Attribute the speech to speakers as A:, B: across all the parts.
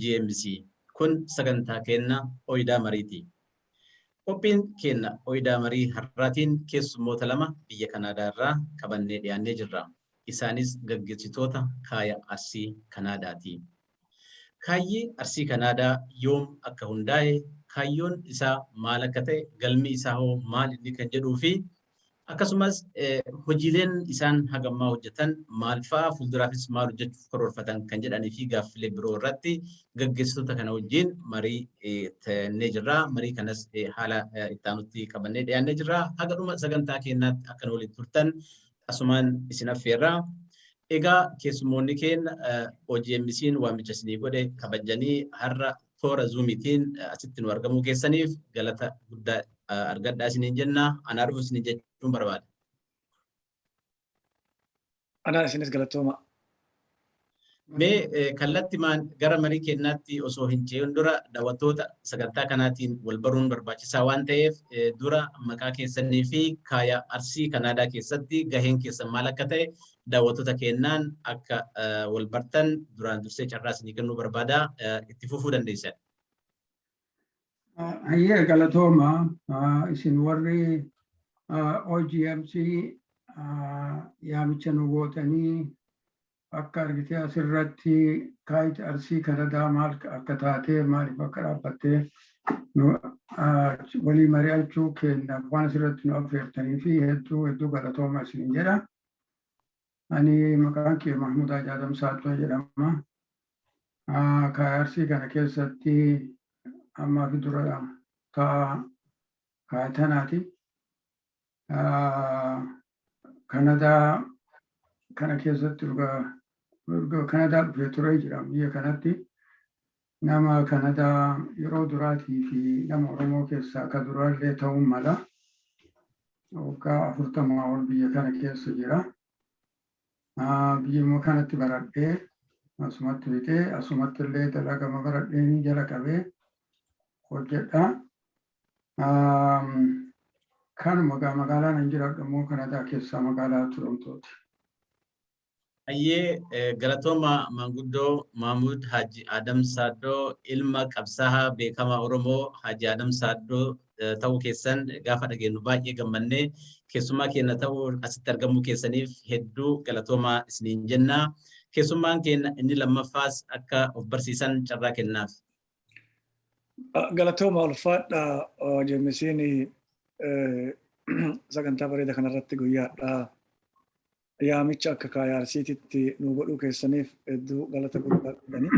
A: OGMC. Kun sagantaa keenna Oyidaa Mariiti. Qophiin keenna Oyidaa Marii har'aatiin keessummoota lama biyya Kanaadaa irraa qabannee dhiyaannee jirra. Isaanis gaggeessitoota Kaaya Arsii Kanaadaati. Kaayyi Arsii Kanaadaa yoom akka hundaa'e, kaayyoon isaa maal akka ta'e, galmi isaa hoo maal inni kan jedhuu fi akkasumas hojiileen isaan hagammaa hojjetan maal fa'a, fuulduraafis maal hojjechuuf karoorfatan kan jedhanii fi gaaffilee biroo irratti gaggeessitoota kana wajjin marii ta'annee jirra. Marii kanas haala itti aanutti qabannee dhiyaannee jirra. Haga dhuma sagantaa keenyaatti akka nu waliin turtan asumaan isin affeerra. Egaa keessummoonni keenya OGMC'n waamicha isinii godhe kabajanii har'a toora Zoomiitiin asitti nu argamuu keessaniif galata guddaa argadhaa isiniin jenna. Anaa dhufu isiniin jechuun barbaada.
B: Anaa isinis galatooma.
A: Mee kallattimaan gara marii keenyaatti osoo hin ce'in dura daawwattoota sagantaa kanaatiin wal baruun barbaachisaa waan ta'eef dura maqaa keessanii fi Kaaya Arsii Kanaadaa keessatti gaheen keessan maal akka ta'e daawwattoota keenyaan akka wal bartan duraan dursee carraa isinii kennuu barbaada, itti fufuu dandeessan.
C: Hayyee, galatooma. Isin warri OGMC yaamicha nu gootanii akka argitee asirratti Kaayit Arsii Kanadaa maal akka taatee, maaliif akka dhaabbattee walii mari'achuu keenya waan asirratti nu affeertanii fi hedduu hedduu galatooma isin jedha. Ani maqaan kee Mahmud Haji Adam Saaddoo jedhama. Kaaya Arsii kana keessatti ammaa fi dura ta'a kaaya tanaati. Kanadaa kana keessatti dhugaa Kanadaa dhufee ture jira, biyya kanatti. Nama Kanadaa yeroo duraatii fi nama Oromoo keessaa ka duraallee ta'uu mala. Waggaa 40 ol biyya kana keessa jira. Biyyuma kanatti baradhee, asumatti fixee, asumatti illee dalagama baradhee jala qabee hojjedha. Kanuma magaalaan an jiraadhu immoo Kanadaa keessaa magaalaa Torontooti.
A: Hayyee, galatooma maanguddoo Mahmud Haji Adam Saaddoo, ilma qabsaa'aa beekamaa Oromoo Haji Adam Saaddoo ta'uu keessan gaafa dhageenyu baay'ee gammannee, keessummaa keenya ta'uu asitti argamuu keessaniif hedduu galatoomaa isiniin jenna. Keessummaan keenya inni lammaffaas akka of barsiisan carraa kennaaf.
B: Galatooma, ulfaadha. OGMC'n sagantaa bareeda kanarratti guyyaadha. Yaamicha akka Kaaya Arsiititti nu godhuu keessaniif hedduu galata guddaa qabdani.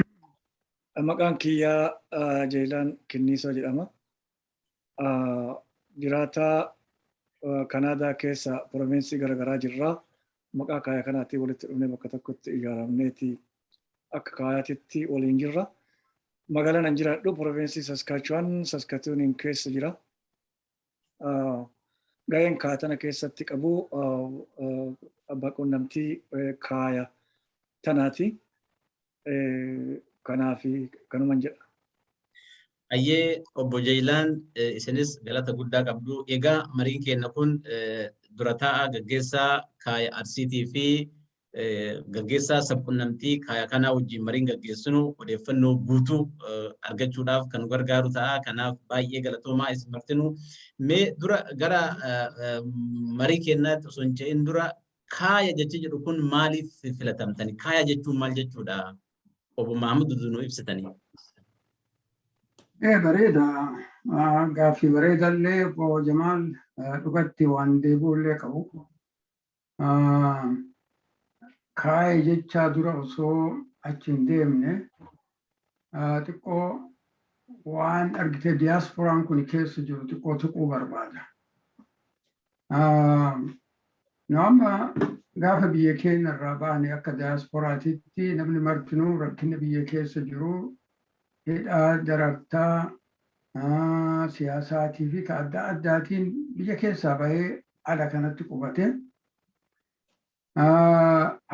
B: Maqaan kiyyaa Jeelaan Kinniisoo jedhama. Jiraataa Kanaadaa keessa provinsii garaagaraa jirra. Maqaa kaaya kanaatiin walitti dhufnee bakka tokkotti ijaaramneeti akka kaayaatitti waliin jirra. Magaalaan an jiraadhu provinsii Saskatchewan, Saskatooniin keessa jira. Gaheen kaaya tana keessatti qabu abbaa quunnamtii kaaya tanaati. Kanaaf kanuman jedha.
A: Hayyee, obbo Jeelaan, isinis galata guddaa qabdu. Egaa mariin keenya kun dura taa'aa gaggeessaa Kaaya Arsiitii fi gaggeessaa sabquunnamtii kaaya kanaa wajjin mariin gaggeessinu odeeffannoo guutuu argachuudhaaf kan nu gargaaru ta'a. Kanaaf baay'ee galatoomaa isin martinuu. Mee dura gara marii keenyaatti osoo hin ce'in dura kaaya jechi jedhu kun maaliif filatamtani? Kaaya jechuun maal jechuudha? Obbo Mahamud nu ibsitanii.
C: Ee, bareeda. Gaaffii bareedallee, obbo Jamaal, dhugatti waan deebi'ullee qabu. Kaaya jechaa dura osoo achi hin deemne xiqqoo waan argitee diyaaspooraan kun keessa jiru xiqqoo tuquu barbaada. Nu amma gaafa biyya keenya irraa baane akka diyaasporaatitti namni martinuu rakkinni biyya keessa jiru, hidhaa, darartaa siyaasaatii fi ka adda addaatiin biyya keessaa bahee ala kanatti qubate.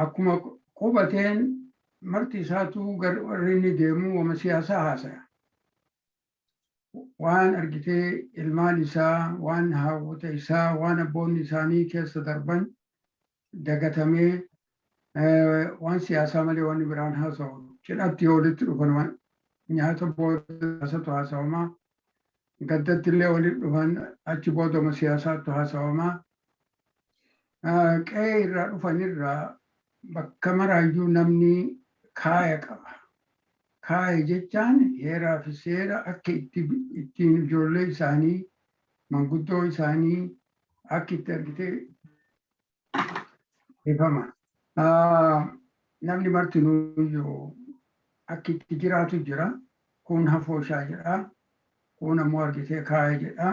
C: Akkuma qubateen marti isaatu warri inni deemu wama siyaasaa haasaya. Waan argitee ilmaan isaa, waan haawwota isaa, waan abboonni isaanii keessa darban dagatamee waan siyaasaa malee wanni biraan haasa'u cidhatti yoo walitti dhufan Nyaata booda siyaasatu haasawamaa. Gaddatti illee walitti dhufan, achi boodama siyaasaatu haasawamaa. Qe'ee irraa dhufanirraa bakka maraayyuu namni kaaya qaba. Kaaya jechaan heeraa fi seera akka ittiin ijoollee isaanii, manguddoo isaanii akka itti argitee ifama. Namni martinuuyyuu akka itti jiraatu jira. Kun hafooshaa jedha. Kun ammoo argitee kaaya jedha.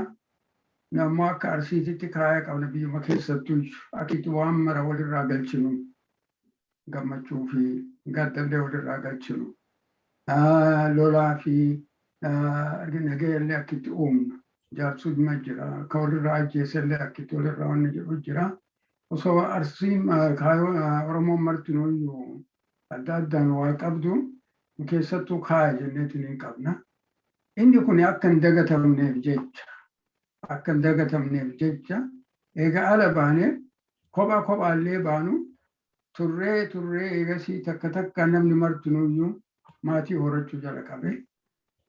C: Nammoo akka Arsiititti kaaya qabna. Biyyuma keessattuu akka itti waan mara walirraa galchinu, gammachuu fi gaddallee walirraa galchinu. Lolaa fi nagayallee akka itti uumnu. Jaarsummaa jira. Akka walirraa ajjeesallee akka itti walirraa wanni jedhu jira. Osoo Arsiin Oromoon martinuuyyuu adda addaan waa qabdu, keessattuu kaaya jenneetiin hin qabna. Inni kun akka hin dagatamneef jecha, akka hin dagatamneef jecha, egaa ala baanee kophaa kophaallee baanu turree turree, eegasii takka takka namni martinuuyyuu maatii horachuu jala qabe.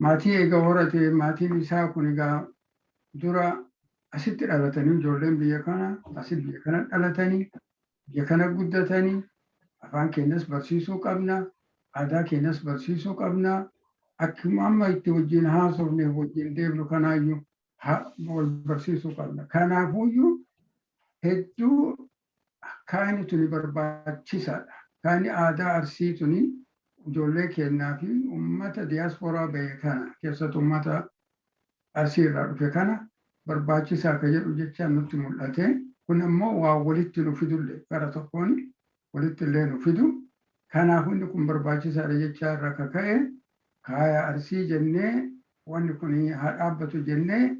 C: Maatii eega horate, maatiin isaa kun egaa dura asitti dhalatanii, ijoolleen biyya kana asitti biyya kana dhalatanii, biyya kana guddatanii, afaan keenyas barsiisuu qabna, aadaa keenyas barsiisuu qabna. Akkuma amma itti wajjin haasofneef wajjin deemnu kanaayyuu wal barsiisuu qabna. Kanaafuyyuu hedduu kaani tuni barbaachisaadha. Kaani aadaa Arsii tuni ijoollee keenyaa fi uummata diyaasporaa bahe kana keessattuu uummata Arsii irraa dhufe kana barbaachisaa akka jedhu jechaan nutti mul'ate. Kun ammoo waa walitti nu fidullee, gara tokkoon walitti illee nu fidu. Kanaaf inni kun barbaachisaadha jechaa irraa akka ka'e, kaaya Arsii jennee wanni kun haa dhaabbatu jennee.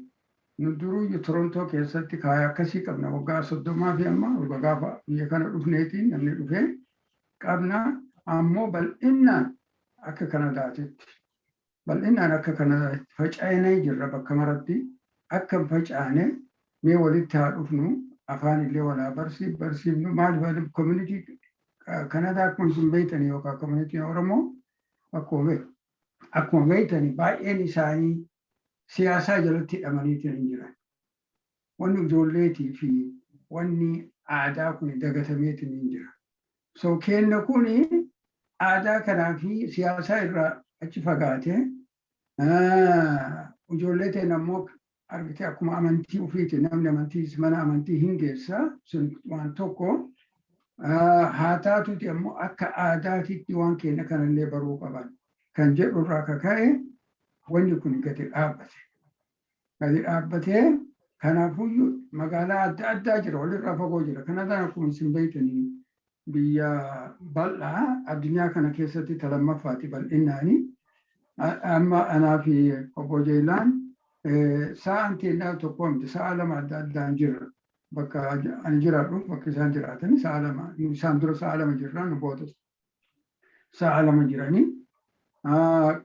C: Nu duruyyuu Torontoo keessatti kaaya akkasii qabna. Waggaa 30 fi amma waggaa gaafa biyya kana dhufneetiin namni dhufee qabna. Ammoo bal'inaan akka Kanadaatitti, bal'inaan akka Kanadaatti faca'inee jirra. Bakka maratti akka hin facaane, mee walitti haa dhufnu, afaan illee walaa barsiifnu. Maaliif, community Kanadaa akkuma isin beektanii yookaan communityn Oromoo akkuma beektanii baay'een isaanii siyaasaa jalatti hidhamaniitiin hin jiran. Wanni ijoolleetii fi wanni aadaa kun dagatameetiin hin jira. So kenna kun aadaa kanaa fi siyaasaa irraa achi fagaate, ijoollee ta'in ammoo argitee akkuma amantii ofiiti, namni amantii mana amantii hin geessa, sun waan tokko haa taatuti, ammoo akka aadaatitti waan keenya kanallee baruu qaban kan jedhu irraa akka ka'e wanni kun gadi dhaabbate. Gadi dhaabbatee, kanaafuyyuu magaalaa adda addaa jira, walirraa fagoo jira. Kanadaan akkuma isin beektanii biyya bal'aa, addunyaa kana keessatti talammaffaati bal'innaani. Amma anaa fi obbo Jeelaan sa'aan teennaa tokko miti, sa'a 2 adda addaan jirra. Bakka ani jiraadhu, bakka isaan jiraatan sa'a 2, isaan dura sa'a 2 jirra, nu booda sa'a 2 jiranii.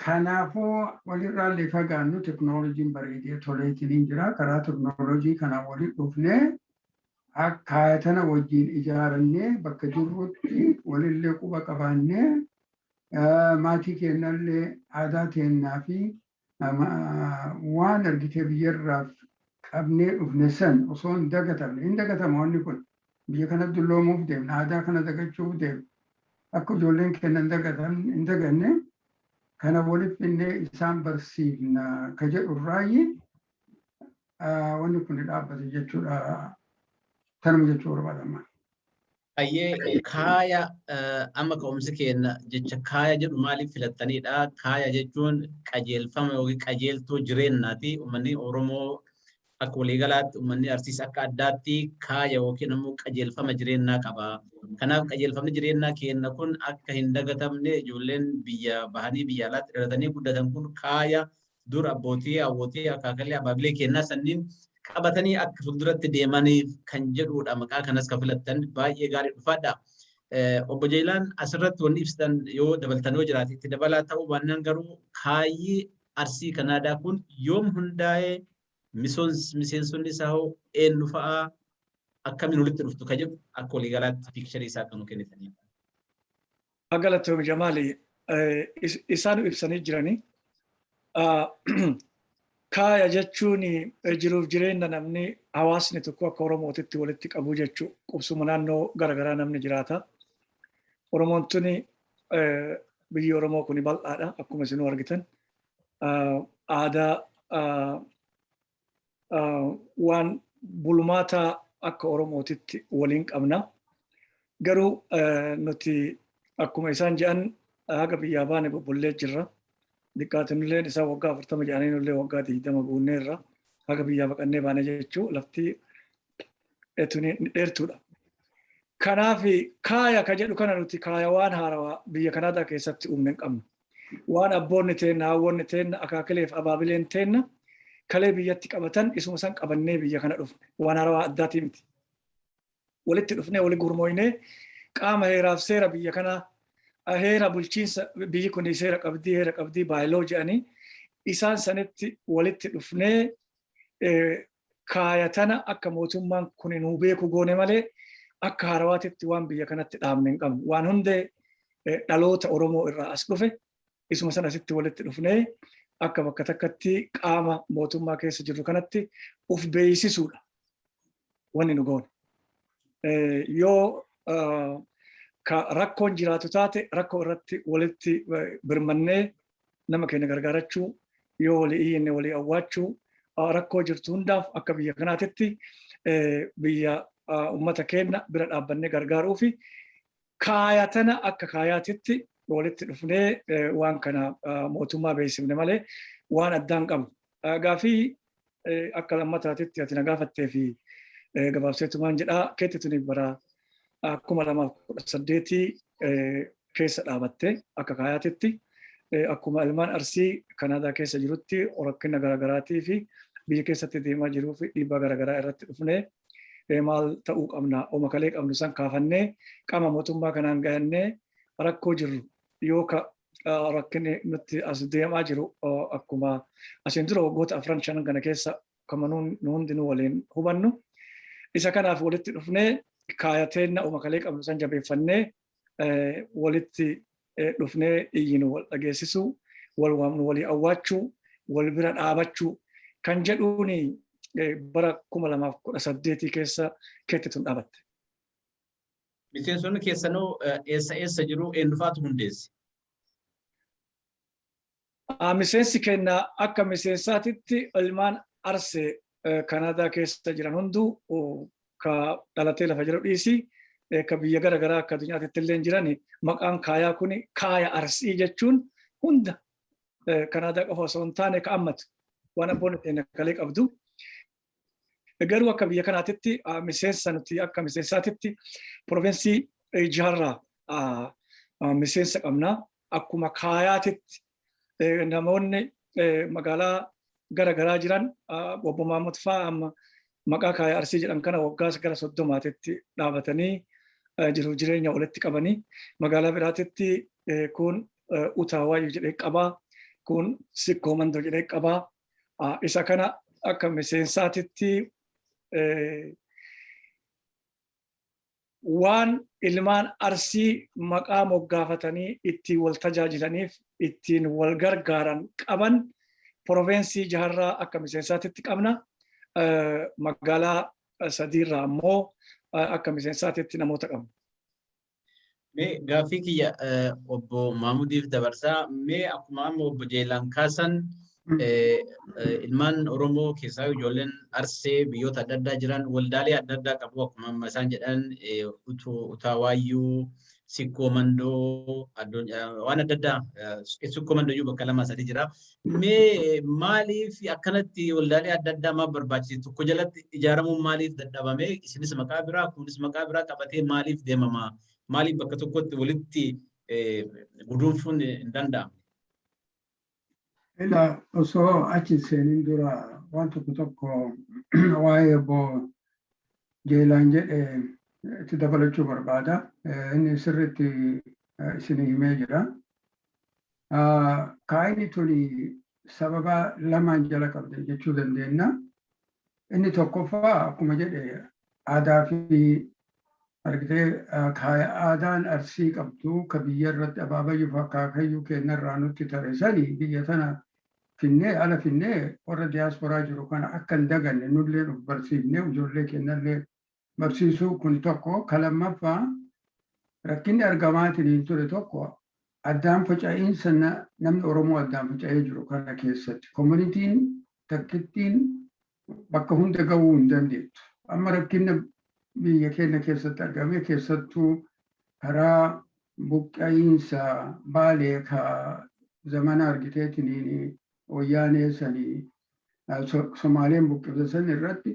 C: Kanaafuu walirraallee fagaannu, teknooloojiin bareedee toleetiin hin jira. Karaa teknooloojii kanaan waliin dhufnee akka tana wajjin ijaarannee, bakka jirrutti walillee quba qabaannee, maatii keenyallee aadaa teennaa fi waan argitee biyyarraa qabnee dhufne san osoo hin dagatamne. Hin dagatama wanni kun, biyya kana dulloomuuf deemna, aadaa kana dagachuuf deemna. Akka ijoolleen keenya hin daganne kana walitti finnee isaan barsiifna ka jedhu irraayi wanni kun dhaabbate jechuudha. Tanuma jechuu barbaadama.
A: Ayyee, kaaya amma ka'umsi keenya jecha kaaya jedhu maaliif filattanidha? Kaaya jechuun qajeelfama yookiin qajeeltoo jireenyaati. Uummanni Oromoo akka waliigalaatti, uummanni Arsiis akka addaatti kaaya yookiin immoo qajeelfama jireenyaa qaba. Kanaaf qajeelfamni jireenyaa keenya kun akka hin dagatamne, ijoolleen biyya bahanii biyya alaatti dhalatanii guddatan kun kaaya dur abbootii, hawwootii, akaakalee, abaabilee keenyaa sanniin qabatanii akka fuulduratti deemaniif kan jedhudha. Maqaa kanas kan filattan baay'ee gaarii, dhufaadha. Obbo Jeelaan, asirratti wanni ibsitan yoo dabaltan yoo jiraate itti dabalaa, ta'uu baannaan garuu kaayyi Arsii Kanaadaa kun yoom hundaa'ee, miseensonni isaa hoo eenyu fa'aa, akkamiin walitti dhuftu ka jedhu akka waliigalaatti picture isaa kan nu kennitanii.
B: Galatoom Jamaali, isaan ibsanii jiranii. Kaaya jechuun jiruuf jireenya namni hawaasni tokko akka Oromootitti walitti qabu jechuu, qubsuma naannoo garaagaraa namni jiraata. Oromoon tuni, biyyi Oromoo kuni bal'aadha, akkuma isinuu argitan. Aadaa waan bulmaataa akka Oromootitti waliin qabna. Garuu nuti akkuma isaan jedhan haga biyyaa baane bubbullee jirra. Diqqaatinillee isaan waggaa 40 jedhanii nullee waggaa 20 guunneerra, haga biyyaa baqannee baane jechuu, lafti tuni dheertuudha. Kanaaf kaaya ka jedhu kana nuti kaaya waan haarawaa biyya Kanaadaa keessatti uumne hin qabnu. Waan abboonni teenna, hawwoonni teenna, akaakileef abaabileen teenna kalee biyyatti qabatan isuma san qabannee biyya kana dhufne. Waan haarawaa addaatii miti. Walitti dhufnee, wali gurmooynee, qaama heeraaf seera biyya kanaa, heera bulchiinsa biyyi kun seera qabdii, heera qabdii, bylaw jedhanii isaan sanitti walitti dhufnee kaayatana akka mootummaan kun nuu beeku goone malee akka haarawaatitti waan biyya kanatti dhaabne hin qabnu. Waan hundee dhaloota Oromoo irraa as dhufe isuma sana asitti walitti dhufnee akka bakka takkatti qaama mootummaa keessa jirru kanatti uf beeksisuudha wanni nu goone. Yoo ka rakkoon jiraatu taate, rakkoo irratti walitti birmannee nama keenya gargaarachuu, yoo walii iyyinne walii awwaachuu, rakkoo jirtu hundaaf akka biyya kanaatitti biyya ummata keenya bira dhaabbannee gargaaruu fi kaayatana akka kaayaatitti walitti dhufnee waan kana mootummaa beeksifne malee waan addaan qabu. Gaafii akka lammataatitti ati na gaafattee fi gabaabseetumaan jedhaa, keetti tuni bara 2018 keessa dhaabatte. Akka kaayaatitti, akkuma ilmaan Arsii Kanaadaa keessa jirutti rakkina garaagaraatii fi biyya keessatti deemaa jiruu fi dhiibbaa garaagaraa irratti dhufnee maal ta'uu qabna, oma kalee qabnu san kaafannee qaama mootummaa kanaan gahannee rakkoo jirru yoo ka rakkinni nutti as deemaa jiru, akkuma asiin dura waggoota afran shanan kana keessa kama nu hundinuu waliin hubannu, isa kanaaf walitti dhufnee kaayateenna oma kalee qabnu san jabeeffannee walitti dhufnee iyyinu, wal dhageessisuu, wal waamnu, walii awwaachuu, wal bira dhaabachuu kan jedhuuni bara 2018 keessa keetti tun dhaabatte.
A: Miseensonni keessanuu eessa eessa jiru? Eenyufaatu hundeesse?
B: Miseensi keenya akka miseensaatitti ilmaan Arsee Kanaadaa keessa jiran hunduu, ka dhalatee lafa jiru dhiisi, ka biyya gara garaa akka addunyaatti illee jiran, maqaan kaayaa kun kaaya Arsii jechuun hunda Kanaadaa qofa osoo hin taane ka ammatu waan abboonni keenya kalee qabdu. Garuu akka biyya kanaatitti miseensa nuti akka miseensaatitti province jaharraa miseensa qabna. Akkuma kaayaatitti namoonni magaalaa gara garaa jiran, obbo Mahmud fa'aa amma maqaa kaaya Arsii jedhan kana waggaa gara 30tti dhaabatanii jiruuf jireenya walitti qabanii, magaalaa biraatitti kun Utaawaayyu jedhee qabaa, kun Sikkoo Mandoo jedhee qabaa. Isa kana akka miseensaatitti waan ilmaan Arsii maqaa moggaafatanii ittiin wal tajaajilaniif ittiin wal gargaaran qaban province jaharraa akka miseensaatitti qabna. Magaalaa sadiirraa ammoo akka miseensaatitti namoota qabna.
A: Mee gaaffii kiyya obbo Maamudiif dabarsaa. Mee akkuma amma obbo Jeelaan kaasan, ilmaan Oromoo keessaa ijoolleen Arsee biyyoota adda addaa jiran waldaalee adda addaa qabu, akkuma amma isaan jedhan Utawaayyuu, Sikkoo Mandoo, waan adda addaa, Sikkoo Mandoo bakka lama sadi jira. Mee maaliif akkanatti waldaalee adda addaa maaf barbaachise? Tokko jalatti ijaaramuun maaliif dadhabame? Isinis maqaa biraa, kunis maqaa biraa qabatee maaliif deemama? Maaliif bakka tokkotti walitti guduunfuun hin danda'amne?
C: Ila, osoo achi seenin dura waan tokko tokko waa'ee obbo Jeelaan jedhe itti dabalachuu barbaada. Inni sirriitti isinii himee jira. Kaayini tuni sababa lamaan jala qabde jechuu dandeenya. Inni tokkoffaa, akkuma jedhe, aadaa fi argitee aadaan Arsii qabdu ka biyya irratti abaabayyuu fi akaakayyuu keenyarraa nutti tare sani biyya tana Finnee ala finnee warra diyaasporaa jiru kana akka hin daganne nullee of barsiifnee ijoollee keenyallee barsiisuu kun tokko. Ka lammaffaa, rakkinni argamaatiin hin ture tokko, addaan faca'iinsa namni Oromoo addaan faca'ee jiru kana keessatti communityn takkittiin bakka hunda gahuu hin dandeettu. Amma rakkinni biyya keenya keessatti argame, keessattuu karaa buqqa'iinsa Baalee ka zamana argiteetiin wayyaanee sanii Somaaleen buqqifte san irratti,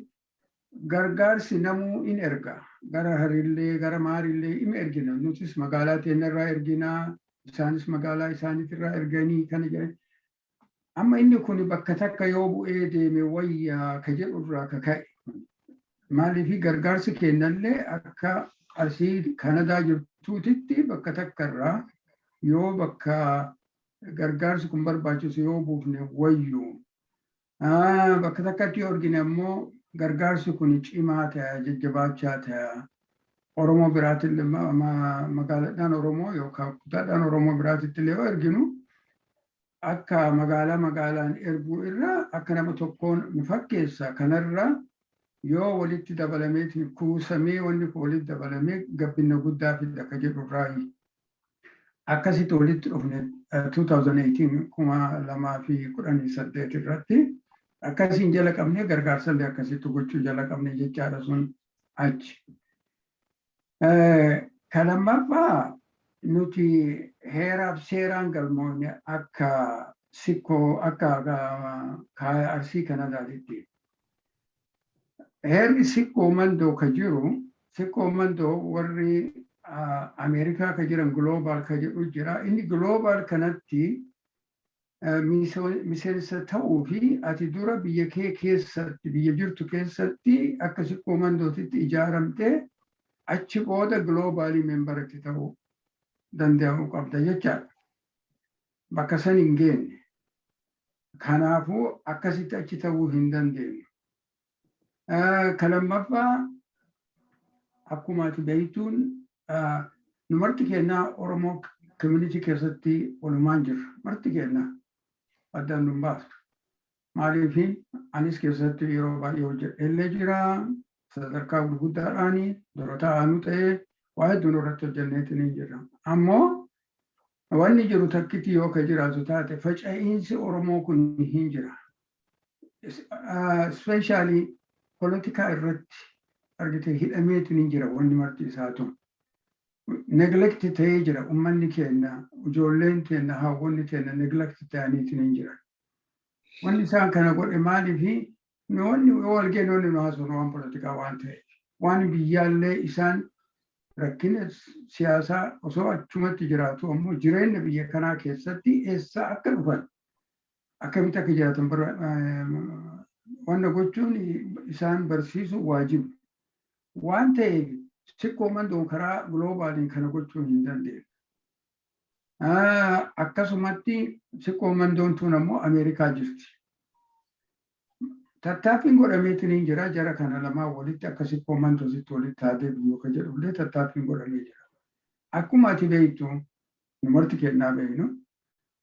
C: gargaarsi namuu in erga. Gara Harillee, gara Maarillee in ergina. Nutis magaalaa teenyarraa erginaa, isaanis magaalaa isaaniitirraa erganii kana jedhan. Amma inni kun bakka takka yoo bu'ee deeme wayyaa ka jedhurraa ka ka'e. Maaliif gargaarsi kennallee akka asii Kanadaa jirtuutitti bakka takkarraa yoo bakka gargaarsi kun barbaachisu yoo buufne wayyu. Bakka takkatti yoo argine ammoo gargaarsi kun cimaa ta'a, jajjabaachaa ta'a. Oromoo biraatillee, magaalaadhaan Oromoo yookaan kutaadhaan Oromoo biraatitti illee yoo erginu, akka magaalaa magaalaan erguu irra akka nama tokkoon nu fakkeessa, kanarra yoo walitti dabalameetiin kuusamee, wanni kun walitti dabalamee gabbina guddaa fida ka jedhu irraayi. Akkasitti walitti dhufne 2018, 2018 irratti akkasiin jala qabnee, gargaarsallee akkasitti gochuu jala qabne jechaadha sun achi. Ka lammaffaa, nuti heeraaf seeraan galmoofne akka sikkoo akka kaaya Arsii Kanadaatitti. Heerri Sikkoo Mandoo ka jiru, Sikkoo Mandoo warri Ameerikaa ka jiran global ka jedhu jira. Inni global kanatti miseensa ta'uu fi ati dura biyya kee keessatti, biyya jirtu keessatti akka Sikkoo Mandootitti ijaaramtee, achi booda globalii memberatti ta'uu danda'uu qabda jechaadha. Bakka san hin geenye. Kanaafuu akkasitti achi ta'uu hin dandeenyu. Ka lammaffaa, akkuma ati beektuun, nu marti kennaa Oromoo community keessatti walumaan jirra. Marti kennaa addaan nun baaftu. Maaliif anis keessatti yeroo baay'ee hojjedhe jira. Sadarkaa gurguddaadhaani dura taa'anuu ta'ee waa hedduun irratti hojjenneetiin hin jirra. Ammoo wanni jiru takkitti yoo ka jiraatu taate, faca'iinsi Oromoo kun hin jira. Especially polotikaa irratti argite hidhameetiin hin jira wanni marti isaatu. Neglect ta'ee jira uummanni keenya, ijoolleen keenya, hawwanni keenya neglect ta'aniitiin hin jira. Wanni isaan kana godhe maaliifi wanni yoo wal geenye wanni nu haasofnu waan polotikaa waan ta'eef. Waan biyyaallee isaan rakkina siyaasaa osoo achumatti jiraatu, ammoo jireenya biyya kanaa keessatti eessaa akka dhufan, akkamitti akka jiraatan wanna gochuun isaan barsiisu waajiba. Waan ta'eef Sikkoo Mandoon karaa globaliin kana gochuu hin dandeenye. Akkasumatti Sikkoo Mandoon tun ammoo Ameerikaa jirti. Tattaaffiin godhameetiin hin jira, jara kana lamaan walitti akka Sikkoo Mandoositti walitti haa deebi'u ka jedhullee tattaaffiin godhamee jira. Akkuma ati beektu, nu marti kennaa beeknu,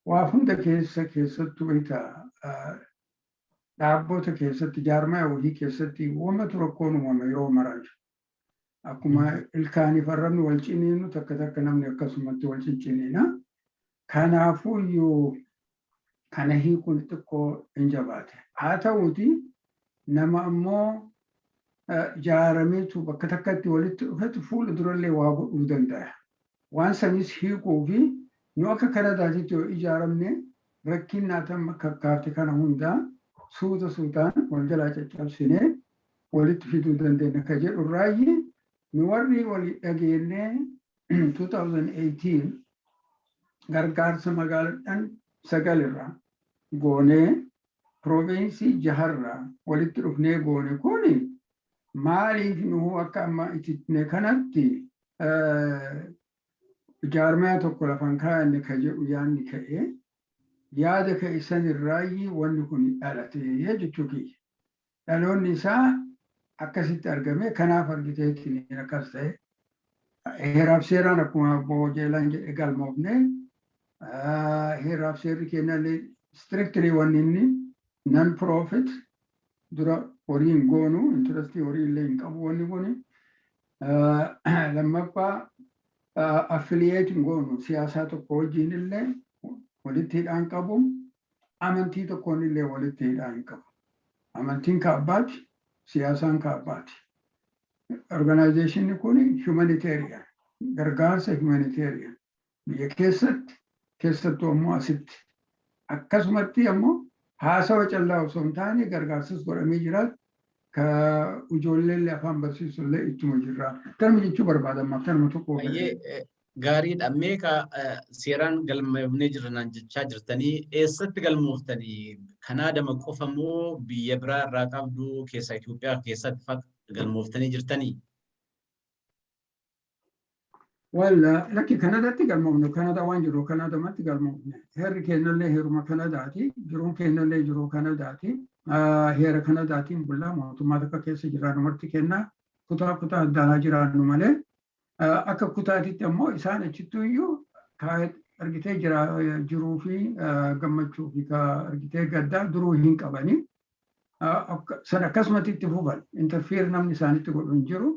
C: waa hunda keessa, keessattuu beektaa dhaabbota keessatti, jaarmaya wahii keessatti wamatu rakkoon uumama yeroo maraa jiru. Akkuma ilkaaniif arrabni wal ciniinu, takka takka namni akkasumatti wal cicciniina. Kanaafuu iyyuu kana hiikuun xiqqoo hin jabaate. Haa ta'uuti nama ammoo ijaarameetu bakka takkatti walitti dhufetu fuula durallee waa godhuu danda'a. Waan sanis hiikuu fi nu akka Kanadaatitti yoo ijaaramne, rakkinnaa tam kakkaafte kana hundaa suuta suutaan wal jalaa caccabsinee walitti fiduu dandeenya ka jedhu irraayi nu warri walii dhageennee 2018 gargaarsa magaalaadhaan sagal irraa goonee, province jaharraa walitti dhufnee goone. Kuni maaliif nu akka amma ititne kanatti jaarmaya tokko lafan kaa'anne ka jedhu yaadni ka'ee, yaada ka'e san irraayi wanni kun dhalate jechuu kiyya. Dhaloonni isaa akkasitti argame, kanaaf argiteetiin akkas ta'e. Heeraaf seeraan akkuma obbo Jeelaan jedhe galmoofne, heeraaf seerri kennallee Strictly wanni inni non profit, dura horii hin goonu, interestii horii illee hin qabu wanni kuni. Lammaffaa, affiliate hin goonu, siyaasaa tokko wajjin illee walitti hidhaan qabu, amantii tokkoon illee walitti hidhaan hin qabu. Amantiin ka abbaati, siyaasaan ka abbaati. Organizationni kun humanitarian, gargaarsa humanitarian biyya keessatti, keessattuu ammoo asitti. Akkasumatti ammoo haasawa callaa osoo hin taane gargaarsas godhamee jira. Ka ijoollee afaan barsiisu illee ittuma jirra. Kanuma jechuu barbaadamaaf kanuma tokko.
A: Baay'ee gaariidha. Mee ka seeraan galmoofnee jirra naan jechaa jirtanii, eessatti galmooftanii? Kanaadama qofa moo biyya biraa irraa qabdu, keessa Itoophiyaa keessatti fa'a galmooftanii jirtanii?
C: Well, lakki, Kanadaatti galmoofne. Kanadaa waan jiru Kanadamatti galmoofne. Heerri keenyallee heeruma Kanadaati. Jiruun keenyallee jiruu Kanadaati. Heera Kanadaatiin bullaa, mootummaa tokko keessa jiraannu marti kennaa, kutaa kutaa addaa jiraannu malee, akka kutaatitti ammoo isaan achittuu iyyuu argitee jira jiruu fi gammachuu fi argitee gaddaa duruu hin qabani. San akkasumatti itti fufan, interfere namni isaanitti godhu hin jiru.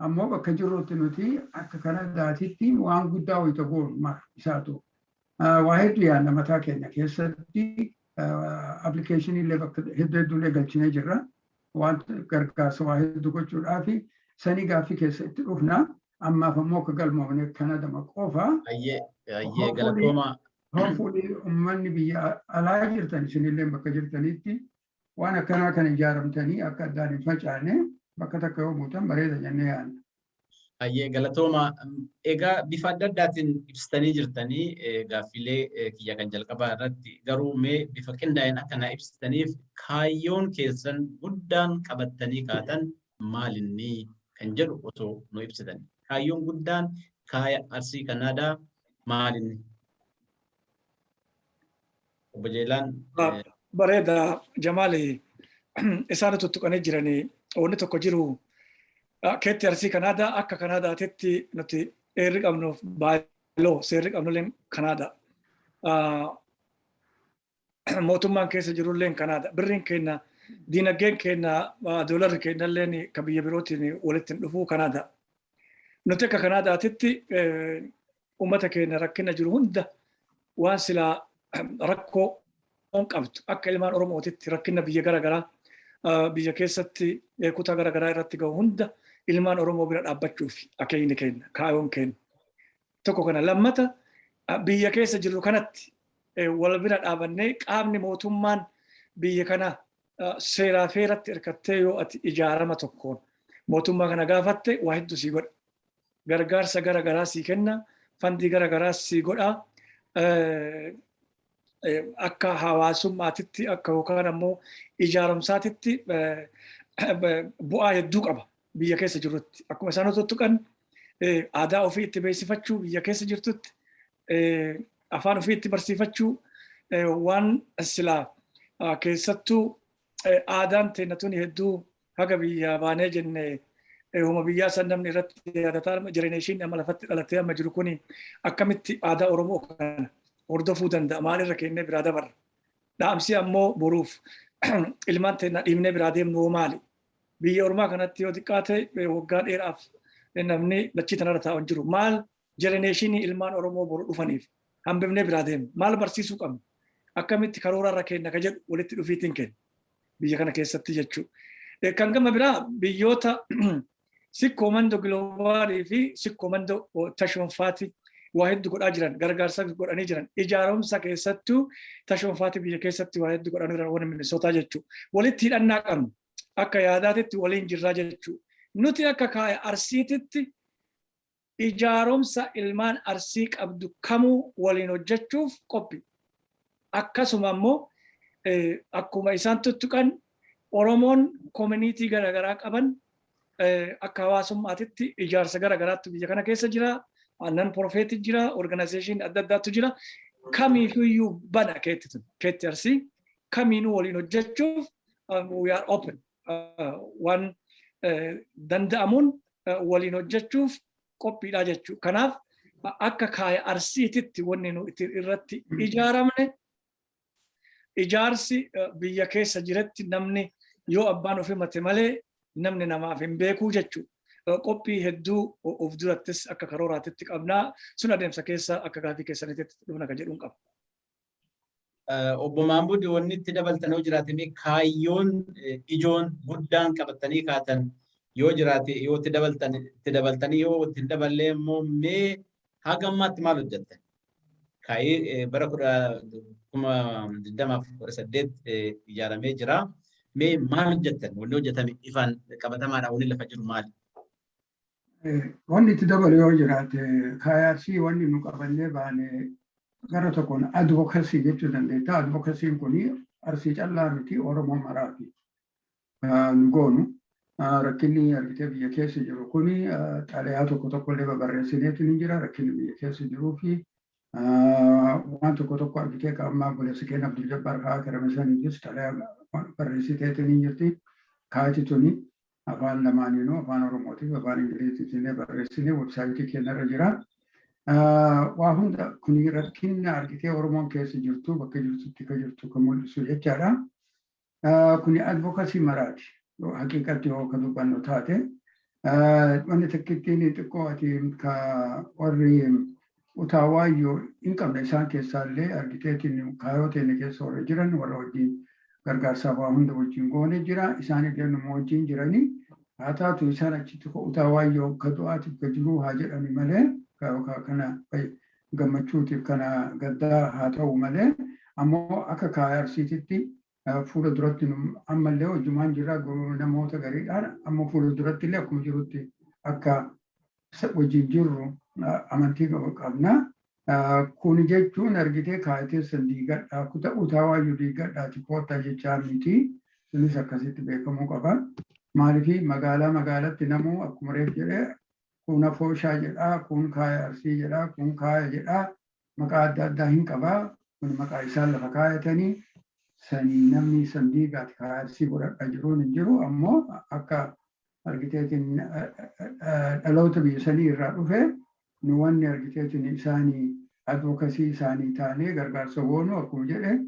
C: Ammoo bakka jirrutti nuti akka Kanadaatitti waan guddaa wayita goonu mara isaatu. Waa hedduu yaadna mataa keenya keessatti, applicationii illee bakka hedduu hedduullee galchinee jirra. Waan gargaarsa waa hedduu gochuudhaaf sanii gaaffii keessa itti dhufna. Ammaaf ammoo akka galmoofne Kanadama qofa.
A: Ayyee, galatooma.
C: Hopefully uummanni biyya alaa jirtan isinillee bakka jirtanitti waan akkanaa kana ijaaramtanii akka addaan hin facaane bakka takka yoo buutan bareeda jennee yaadna.
A: Ayyee, galatooma. Egaa bifa adda addaatiin ibsitanii jirtanii gaaffilee kiyya kan jalqabaa irratti, garuu mee bifa qindaa'een akka naa ibsitaniif, kaayyoon keessan guddaan qabattanii kaatan maalinni kan jedhu osoo nu ibsitanii. Kaayyoon guddaan kaaya Arsii Kanaadaa maalinni? Obbo Jeelaan.
B: Bareeda Jamaali, isaan tuttuqanii jiranii wanni tokko jiru, keetti Arsii Kanaadaa akka Kanaadaatitti nuti heerri qabnuuf bylaw seerri qabnulleen Kanaadaa. Mootummaan keessa jirulleen Kanaada. Birriin keenya, diinagdeen keenya, doolarri keenyalleen kan biyya birootiin walitti hin dhufuu Kanaadaa. Nuti akka Kanaadaatitti uummata keenya rakkina jiru hunda, waan silaa rakkoo qabdu akka ilmaan Oromootitti rakkina biyya garaagaraa biyya keessatti kutaa garaagaraa irratti gahu hunda ilmaan Oromoo bira dhaabbachuuf akeekni keenya, kaayoon keenya. Tokko kana. Lammata, biyya keessa jirru kanatti wal bira dhaabannee, qaamni mootummaan biyya kana seeraa feeratti hirkattee yoo ati ijaarama tokkoon mootummaa kana gaafatte waa hedduu sii godha. Gargaarsa gara garaa sii kenna, fundii gara garaa sii godha. Akka hawaasummaatitti akka yookaan ammoo ijaaramsaatitti bu'aa hedduu qaba biyya keessa jirrutti. Akkuma isaan tuttuqan, aadaa ofii itti beeksifachuu, biyya keessa jirtutti afaan ofii itti barsiifachuu, waan silaa keessattuu aadaan teenya tuni hedduu haga biyya baanee jenne homa biyyaa san namni irratti yaadataa, generationni amma lafatti dhalatee amma jiru kuni akkamitti aadaa Oromoo kana hordofuu danda'a, maalirra kennee biraa dabarra. Dhaamsi ammoo boruuf ilmaan teenya dhiibnee biraa deemnu hoo maali? Biyya ormaa kanatti yoo xiqqaate waggaa dheeraaf namni dachii tanarra taa'u hin jiru. Maal generationii ilmaan Oromoo boru dhufaniif hambifnee biraa deemnu? Maal barsiisuu qabna? Akkamitti karoorarra kenna ka jedhu walitti dhufiitiin kenna biyya kana keessatti jechuudha. Kan gama biraa, biyyoota Sikkoo Mandoo Globalii fi Sikkoo Mandoo Tashoonfaati waa hedduu godhaa jiran, gargaarsa godhanii jiran, ijaaromsa keessattuu Tashoonfaati biyya keessatti waa hedduu godhanii jiran, warri Minisootaa jechuudha. Walitti hidhannaa qabnu, akka yaadaatitti waliin jirraa jechuudha. Nuti akka kaaya Arsiititti ijaaromsa ilmaan Arsii qabdu kamuu waliin hojjechuuf qophii. Akkasuma ammoo akkuma isaan tuttuqan, Oromoon community garaagaraa qaban akka hawaasummaatitti ijaarsa garaagaraatu biyya kana keessa jira. Non profit jira, organization adda addaatu jira. Kamiifiyyuu bana keetti tun, keetti Arsii kamiinuu waliin hojjechuuf we are open. Waan danda'amuun waliin hojjechuuf qophiidha jechuudha. Kanaaf akka kaaya Arsiititti wanni nu irratti ijaaramne Ijaarsi biyya keessa jiratti namni yoo abbaan of himate malee namni namaaf hin beekuu jechuudha. Qophii hedduu of durattis akka karooraatitti qabnaa, sun adeemsa keessa akka gaafii keessanitti dhufna kan jedhuun qaba.
A: Obbo Maamud, wanni itti dabaltan yoo jiraate, kaayyoon ijoon guddaan qabatanii kaatan yoo jiraate yoo itti dabaltan itti dabaltanii, yoo itti hin daballee immoo mee haga ammaatti maal hojjettan? Kaayii bara 2018 ijaaramee jira. Mee maal hojjettan? Wanni hojjetame ifaan qabatamaadhaan wanni lafa jiru maali?
C: Wanni itti dabalu yoo jiraate, kaayaasii wanni nu qabannee baane gara tokkoon advocacy jechuu dandeetta. Advocacyn kun Arsii callaa miti, Oromoo maraati. Nu goonu rakkinni argitee biyya keessa jiru kuni xalayaa tokko tokko illee babarreessineetu ni jira. Rakkinni biyya keessa jiruu fi waan tokko tokko argitee qaama obboleessa keenya Abdul Jabbaar kaa karame saniifis xalayaa barreessiteetu ni jirti. Kaati tuni afaan lamaaniinuu, afaan Oromootiif afaan Ingiliziitiin barreessinee website keenyarra jira. Waa hunda kuni rakkinna argitee Oromoon keessa jirtu, bakka jirtutti ka jirtu kan mul'isu jechaadha. Kuni advocacy maraati. Haqiiqatti yoo ka dubbannu taate. Wanni takkittiin xiqqoo ati ka warri utaawaayyo hin qabne isaan keessaallee argiteetiin kaayoo teenne keessa warra jiran, warra wajjin gargaarsaaf waa hunda wajjin goone jira. Isaan illee numa wajjin jiranii. Haa taatu, isaan achitti utaawaayyo ka du'aatiif ka jiruu haa jedhani malee, kana gammachuutiif kana gaddaa haa ta'u malee, ammoo akka kaaya Arsiititti fuula duratti ammallee hojjumaan jira namoota gariidhaan. Ammoo fuula duratti illee akkuma jirutti akka wajjin jirru amantii qabna. Kun jechuun argitee kaayatee san diigadhaa, kuta utaawaayyu diigadhaati koottaa jechaa miti. Sunis akkasitti beekamuu qaba. Maaliif magaalaa magaalatti namuu akkuma reef jedhee kun afooshaa jedhaa, kun kaaya Arsii jedhaa, kun kaaya jedhaa, maqaa adda addaa hin qabaa. Kun maqaa isaan lafa kaayatanii sanii namni san diigaati kaaya Arsii godhadhaa jiruun hin jiru. Ammoo akka argiteetiin dhaloota biyya sanii irraa dhufe nu wanni argiteetiin isaanii advocacy isaanii taanee gargaarsa goonu, akkuma jedhe,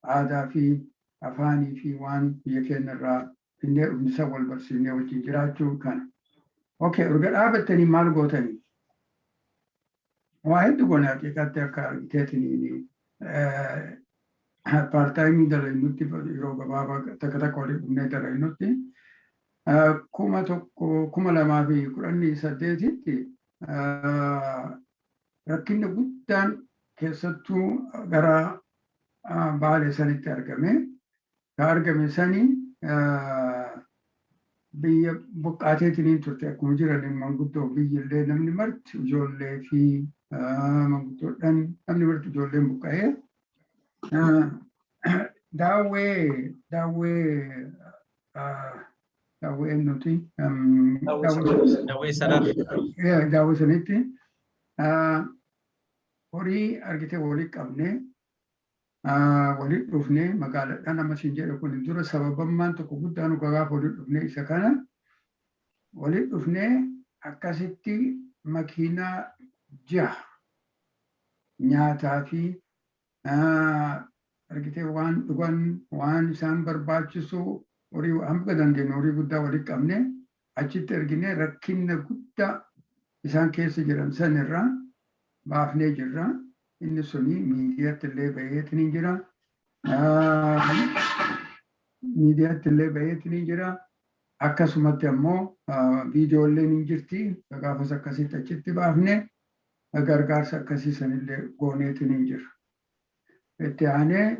C: aadaa fi afaanii fi waan biyya keenya irraa finnee dhufnisa wal barsiifnee wajjin jiraachuu kana. Okay, erga dhaabattanii maal gootanii? Waa hedduu goone. Haqiiqatti akka argiteetiin part-time dalaynutti, yeroo gabaabaa takka takka walii dhufnee dalaynutti, 2018tti rakkinni guddaan keessattuu gara Baalee sanitti argame. Ka argame sani biyya buqqaateetiin turte. Akkuma jiran manguddoo biyyillee namni marti, ijoollee fi manguddoodhaan namni marti, ijoolleen buqqa'ee daawwee daawwee eenyuti?
A: Daawwee Sarar.
C: Daawwee sanitti horii argitee walii qabnee walitti dhufnee magaalaadhaan amma siin jedhe kun dura sababammaan tokko guddaan gaafa walitti dhufnee isa kana walitti dhufnee akkasitti makiinaa 6 nyaataa fi argitee waan dhugan, waan isaan barbaachisu, horii hanga dandeenyu horii guddaa walitti qabnee achitti erginee rakkinna guddaa isaan keessa jiran san irraa baafnee jirra. Inni suni miidiyaatti illee baheetiin hin jira. Miidiyaatti illee baheetiin hin jira. Akkasumatti ammoo viidiyoolleen hin jirti. Gaafas akkasitti achitti baafne gargaarsa akkasii sanillee gooneetiin hin jira. Itti aanee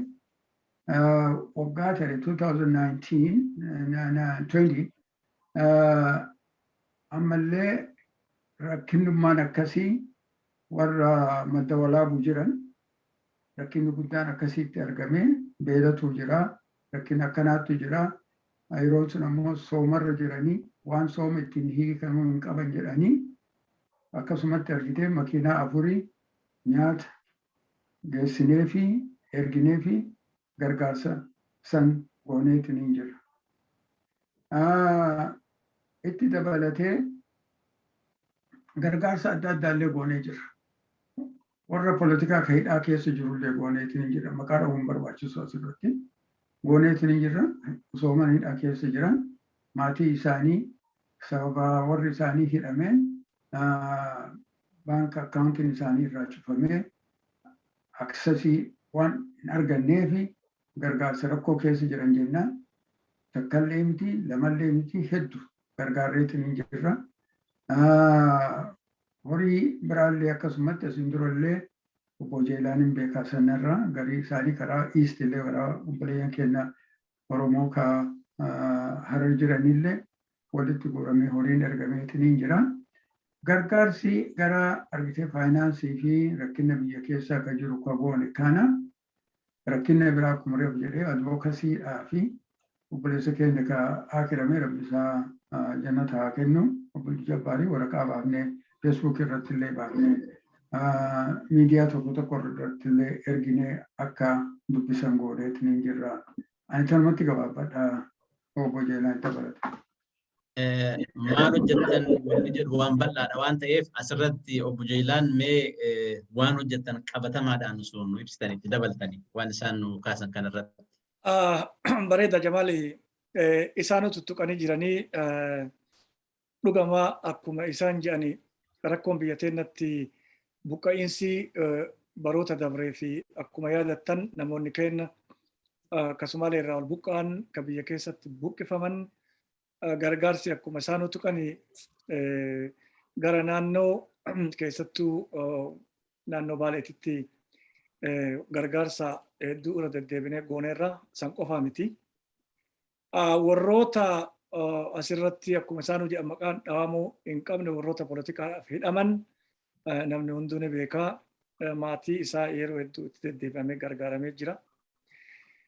C: waggaa ta'e 2019 20 ammallee rakkinnummaan akkasii warra Madda Walaabuu jiran rakkinni guddaan akkasitti argame. Beelatu jira, rakkina akkanaatu jira. Yeroon sun ammoo soomarra jiranii waan sooma ittiin hiikamuu hin qaban jedhanii akkasumatti argitee makiinaa afurii nyaata geessinee fi erginee fi gargaarsa san gooneetiin hin jira. Itti dabalatee gargaarsa adda addaallee goonee jira. Warra poolitikaa ka hidhaa keessa jirullee gooneetiin hin jira. Maqaa dhahuun barbaachisu asirratti. Gooneetiin hin jirra. Osoo mana hidhaa keessa jiran maatii isaanii sababa warri isaanii hidhameen baanka akkaawuntiin isaanii irraa cufamee access waan hin arganneefi gargaarsa rakkoo keessa jiran jennaan takkallee miti, lamallee miti, hedduu gargaarreetiin hin jirra. Horii biraallee akkasumatti asiin durallee obbo Jeelaaniin beekaa sanarraa garii isaanii karaa East illee karaa obboleeyyan keenya Oromoo ka Harar jiranillee walitti guuramee horiin ergameetiin hin jira. Gargaarsi gara argitee faayinaansii fi rakkina biyya keessaa kan jiru ka goone kana. Rakkina biraa akkuma reefu jedhee advocacydhaa fi obboleessa keenya ka akirame, rabbi isaa jannata haa kennu, obbo Jabbaarii waraqaa baafnee, Facebook irratti illee baafnee, miidiyaa tokko tokko irratti illee erginee akka dubbisan gooneetiin hin jirra. Ani tanumatti gabaabbadha, obbo Jeelaan dabalata.
A: Maal hojjettan wanni jedhu waan bal'aadha waan ta'eef, asirratti obbo Jeelaan mee waan hojjettan qabatamaadhaan osoo nu ibsitan, itti dabaltanii waan isaan nu kaasan kanarratti.
B: Bareeda Jamaali, isaanu tuttuqanii jiranii. Dhugamaa akkuma isaan jedhani, rakkoon biyya teennatti buqqa'iinsi baroota dabree fi akkuma yaadattan namoonni keenya akkasumallee irraa ol buqqa'an, ka biyya keessatti buqqifaman, gargaarsi akkuma isaan tuqani gara naannoo keessattuu naannoo Baaleetitti gargaarsa hedduu irra deddeebinee gooneerra, san qofaa miti. Warroota asirratti akkuma isaan jedhan maqaan dhawamuu hin qabne, warroota poolitikaadhaaf hidhaman, namni hunduu ni beekaa, maatii isaa yeroo hedduu itti deddeebi'amee gargaaramee jira.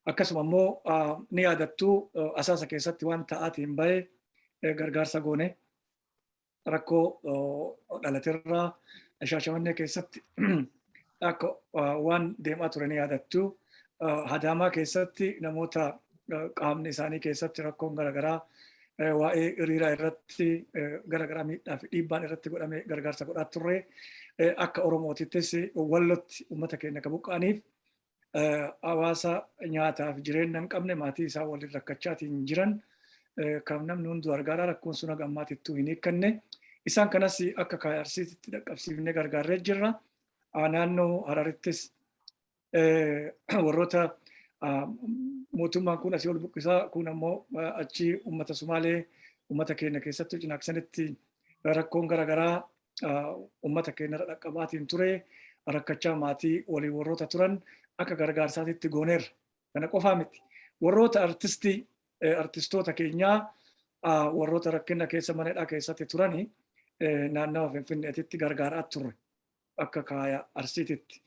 B: Akkasuma immoo ni yaadattu, Asaasa keessatti waan ta'aatiin bahe gargaarsa goone, rakkoo dhalaterraa Shaashamannee keessatti akka waan deemaa ture ni yaadattu. Hadaamaa keessatti namoota qaamni isaanii keessatti rakkoon garaagaraa waa'ee hiriiraa irratti garaagaraa miidhaa fi dhiibbaan irratti godhame gargaarsa godhaa turre. Akka Oromootittis Wallotti uummata keenya ka buqqa'aniif, hawaasa nyaataaf jireenya hin qabne, maatii isaa waliin rakkachaatiin jiran kan namni hunduu argaadha, rakkoon sun haga ammaatittuu hin hiikkanne. Isaan kanas akka kaayarsiitti dhaqqabsiifnee gargaarree jirra. Naannoo Hararittis warroota mootummaan kun asii ol buqqisaa, kun ammoo achi uummata Sumaalee uummata keenya keessattuu Cinaaksanitti rakkoon garaagaraa uummata keenya irra dhaqqabaatiin ture, rakkachaa maatii waliin warroota turan akka gargaarsaatitti gooneerra. Kana qofaa miti. Warroota artistii, artistoota keenyaa warroota rakkina keessa manadhaa keessatti turani naannawa Finfinneetitti gargaaraa turre akka kaaya Arsiititti.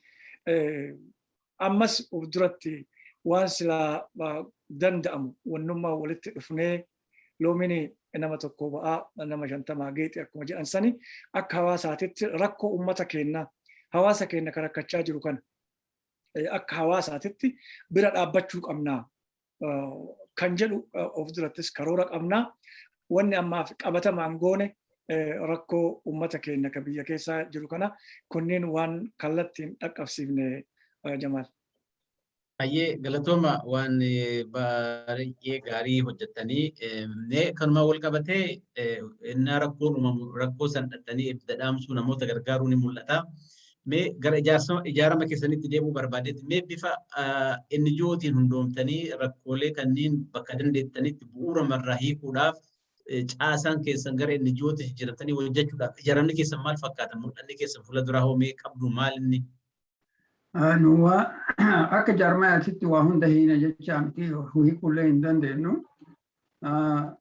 B: Ammas of duratti waan silaa danda'amu wannummaa walitti dhufnee, loomiin nama tokko ba'aa nama 50 geexi akkuma jedhan sani, akka hawaasaatitti rakkoo uummata keenyaa, hawaasa keenya kan rakkachaa jiru kana akka hawaasaatitti bira dhaabbachuu qabnaa kan jedhu of durattis karoora qabnaa. Wanni ammaaf qabatamaan goone rakkoo uummata keenya kan biyya keessaa jiru kana kunneen waan kallattiin dhaqqabsiifne, Jamaal.
A: Baay'ee galatooma, waan baay'ee gaarii hojjettanii. Kanuma wal qabatee innaa rakkoon uumamu rakkoo san dhattanii ibidda dhaamsuu, namoota gargaaruu ni mul'ata. Mee gara ijaarama keessanitti deemuu barbaadetti, mee bifa NGOtiin hundoomtanii rakkoolee kanneen bakka dandeettanitti bu'uura marraa hiikuudhaaf caasaan keessan gara NGOtti jijjiiramtanii hojjechuudhaaf ijaaramni keessan maal fakkaata? Mul'anni keessan fuula duraa hoo mee qabdu maal inni?
C: Nu akka jaarmayaatitti waa hunda hiina jecha miti, hiikullee hin dandeenyu.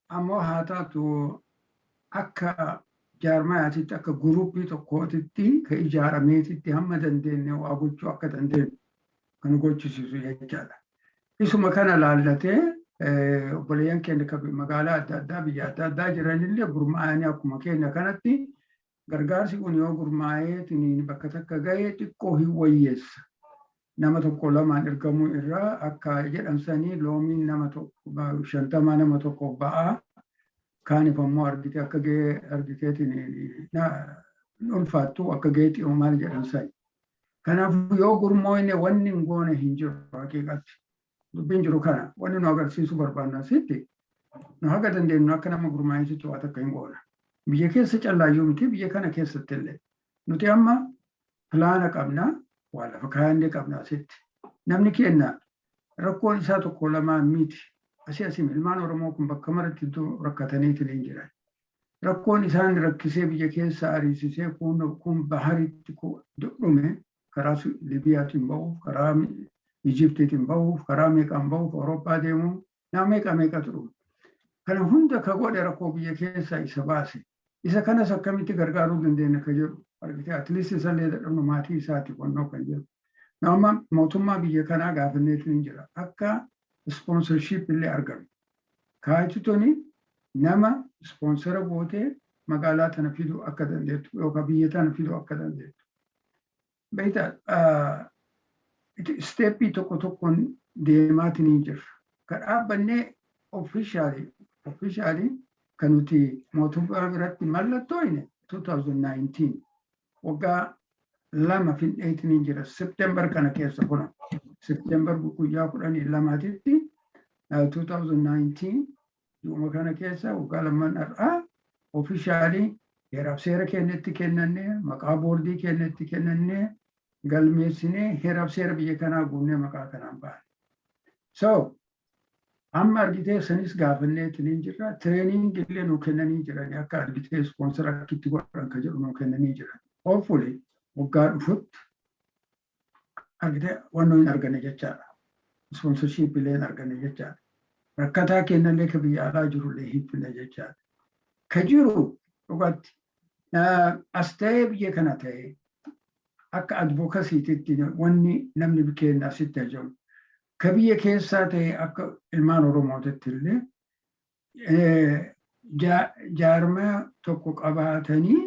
C: Ammoo haa taatu, akka jaarmayaatitti, akka guruppii tokkootitti ka ijaarameetitti hamma dandeenye waa gochuu akka dandeenyu kan gochisiisu jechaadha. Isuma kana laallatee obboleeyyan keenya kan magaalaa adda addaa, biyya adda addaa jiranillee gurmaa'anii akkuma keenya kanatti gargaarsi kun yoo gurmaa'ee bakka takka gahee xiqqoo hin wayyeessa. Nama tokko lamaan ergamuu irraa akka jedhan sanii loomiin nama tokko 50 nama tokko ba'aa, kaaniif ammoo argite akka gahee argiteetiin ulfaattu akka geexii maal jedhan sani. Kanaafuu yoo gurmooyne wanni hin goone hin jiru haqiiqatti. Dubbiin jiru kana wanni nu agarsiisuu barbaanna asitti nu haga dandeenyu akka nama gurmaa'insitti waa takka hin goona. Biyya keessa callaayyuu miti, biyya kana keessatti illee. Nuti amma plan qabna, waa lafa kaayannee qabna asitti. Namni keenya rakkoon isaa tokko lamaan miti. Asii asii ilmaan Oromoo kun bakka maratti iddoo rakkataniitiin hin jiran. Rakkoon isaan rakkisee biyya keessa ariisisee kun baharitti dhume, karaa Libiyaatiin ba'uuf, karaa Ijiptiitiin ba'uuf, karaa meeqaan ba'uuf, Awurooppaa deemuu, nama meeqa meeqatu dhume. Kana hunda ka godhe rakkoo biyya keessa isa baase. Isa kanas akkamitti gargaaruu dandeenya ka jedhu argitee, at least isallee dadhabnu maatii isaati qonnoo kan jedhu. Amma mootummaa biyya kanaa gaafanneetu hin jira. Akka sponsorship illee argame. Kaayitu tuni nama sponsor gootee magaalaa tana fiduu akka dandeettu yookaan biyya tana fiduu akka dandeettu. Beektaa, step tokko tokkoon deemaatiin hin jirra. Ka dhaabbannee officially kan nuti mootummaa biratti mallattooyne 2019, waggaa 2 findeetiin hin jira. September kana keessa kuna. September guyyaa 12titti 2019, dhuma kana keessa waggaa 2n har'aa officially heeraaf seera keenyatti kennannee, maqaa boordii keenyatti kennannee, galmeessinee, heeraaf seera biyya kanaa guunnee maqaa kanaan baane. So amma argitee sanis gaafanneetiin hin jirra. Training illee nuu kennanii jiran, akka argitee sponsor akkitti godhan ka jedhu nuu kennanii jiran. Hopefully waggaa dhufutti argitee wannoo hin arganne jechaadha. Sponsorship illee hin arganne jechaadha. Rakkataa kennallee ka biyya alaa jirullee hin finne jechaadha. Ka jiru dhugatti as ta'ee biyya kana ta'ee akka advocacytitti wanni namni keenya asitti ajaa'u. Ka biyya keessaa ta'e akka ilmaan Oromootitti illee jaarmaa tokko qabaatanii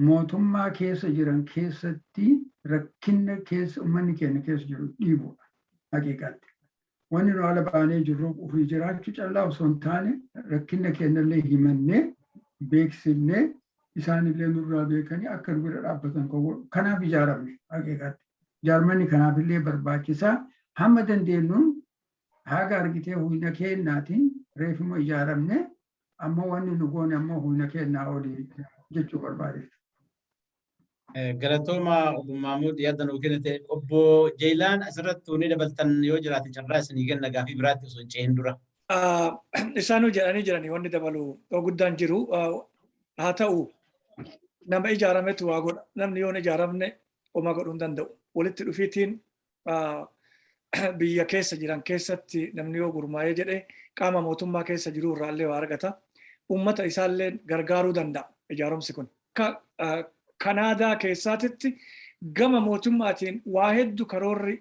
C: mootummaa keessa jiran keessatti rakkinna keessa uummanni keenya keessa jiru dhiibuudha haqiiqatti. Wanni nu ala baanee jirru ofii jiraachuu callaa osoo hin taane, rakkinna keenyallee himannee beeksifnee isaanillee nurraa beekanii akka nu bira dhaabbatan kanaaf ijaaramne haqiiqatti. Jaarmanni kanaafillee barbaachisaa. Hamma dandeenyuun haga argitee humna keenyaatiin reefuma ijaaramne, ammoo wanni nu goone ammoo humna keenyaa olii jechuu barbaade.
A: Galatooma obbo Mahmud, yaadda nuu kennite. Obbo Jeelaan, asirratti wanni dabaltan yoo jiraate carraa isinii kenna, gaafii biraatti osoo hin cehin dura.
B: Isaanuu jedhanii jiranii, wanni dabalu guddaan jiru. Haa ta'u, nama ijaarametu waa godha. Namni yoo hin ijaaramne homaa godhuu hin danda'u. Walitti dhufiitiin biyya keessa jiran keessatti namni yoo gurmaa'ee jedhe qaama mootummaa keessa jiru irraallee waa argata. Uummata isaallee gargaaruu danda'a ijaaromsi kun. Kanaadaa keessaatitti gama mootummaatiin waa hedduu karoorri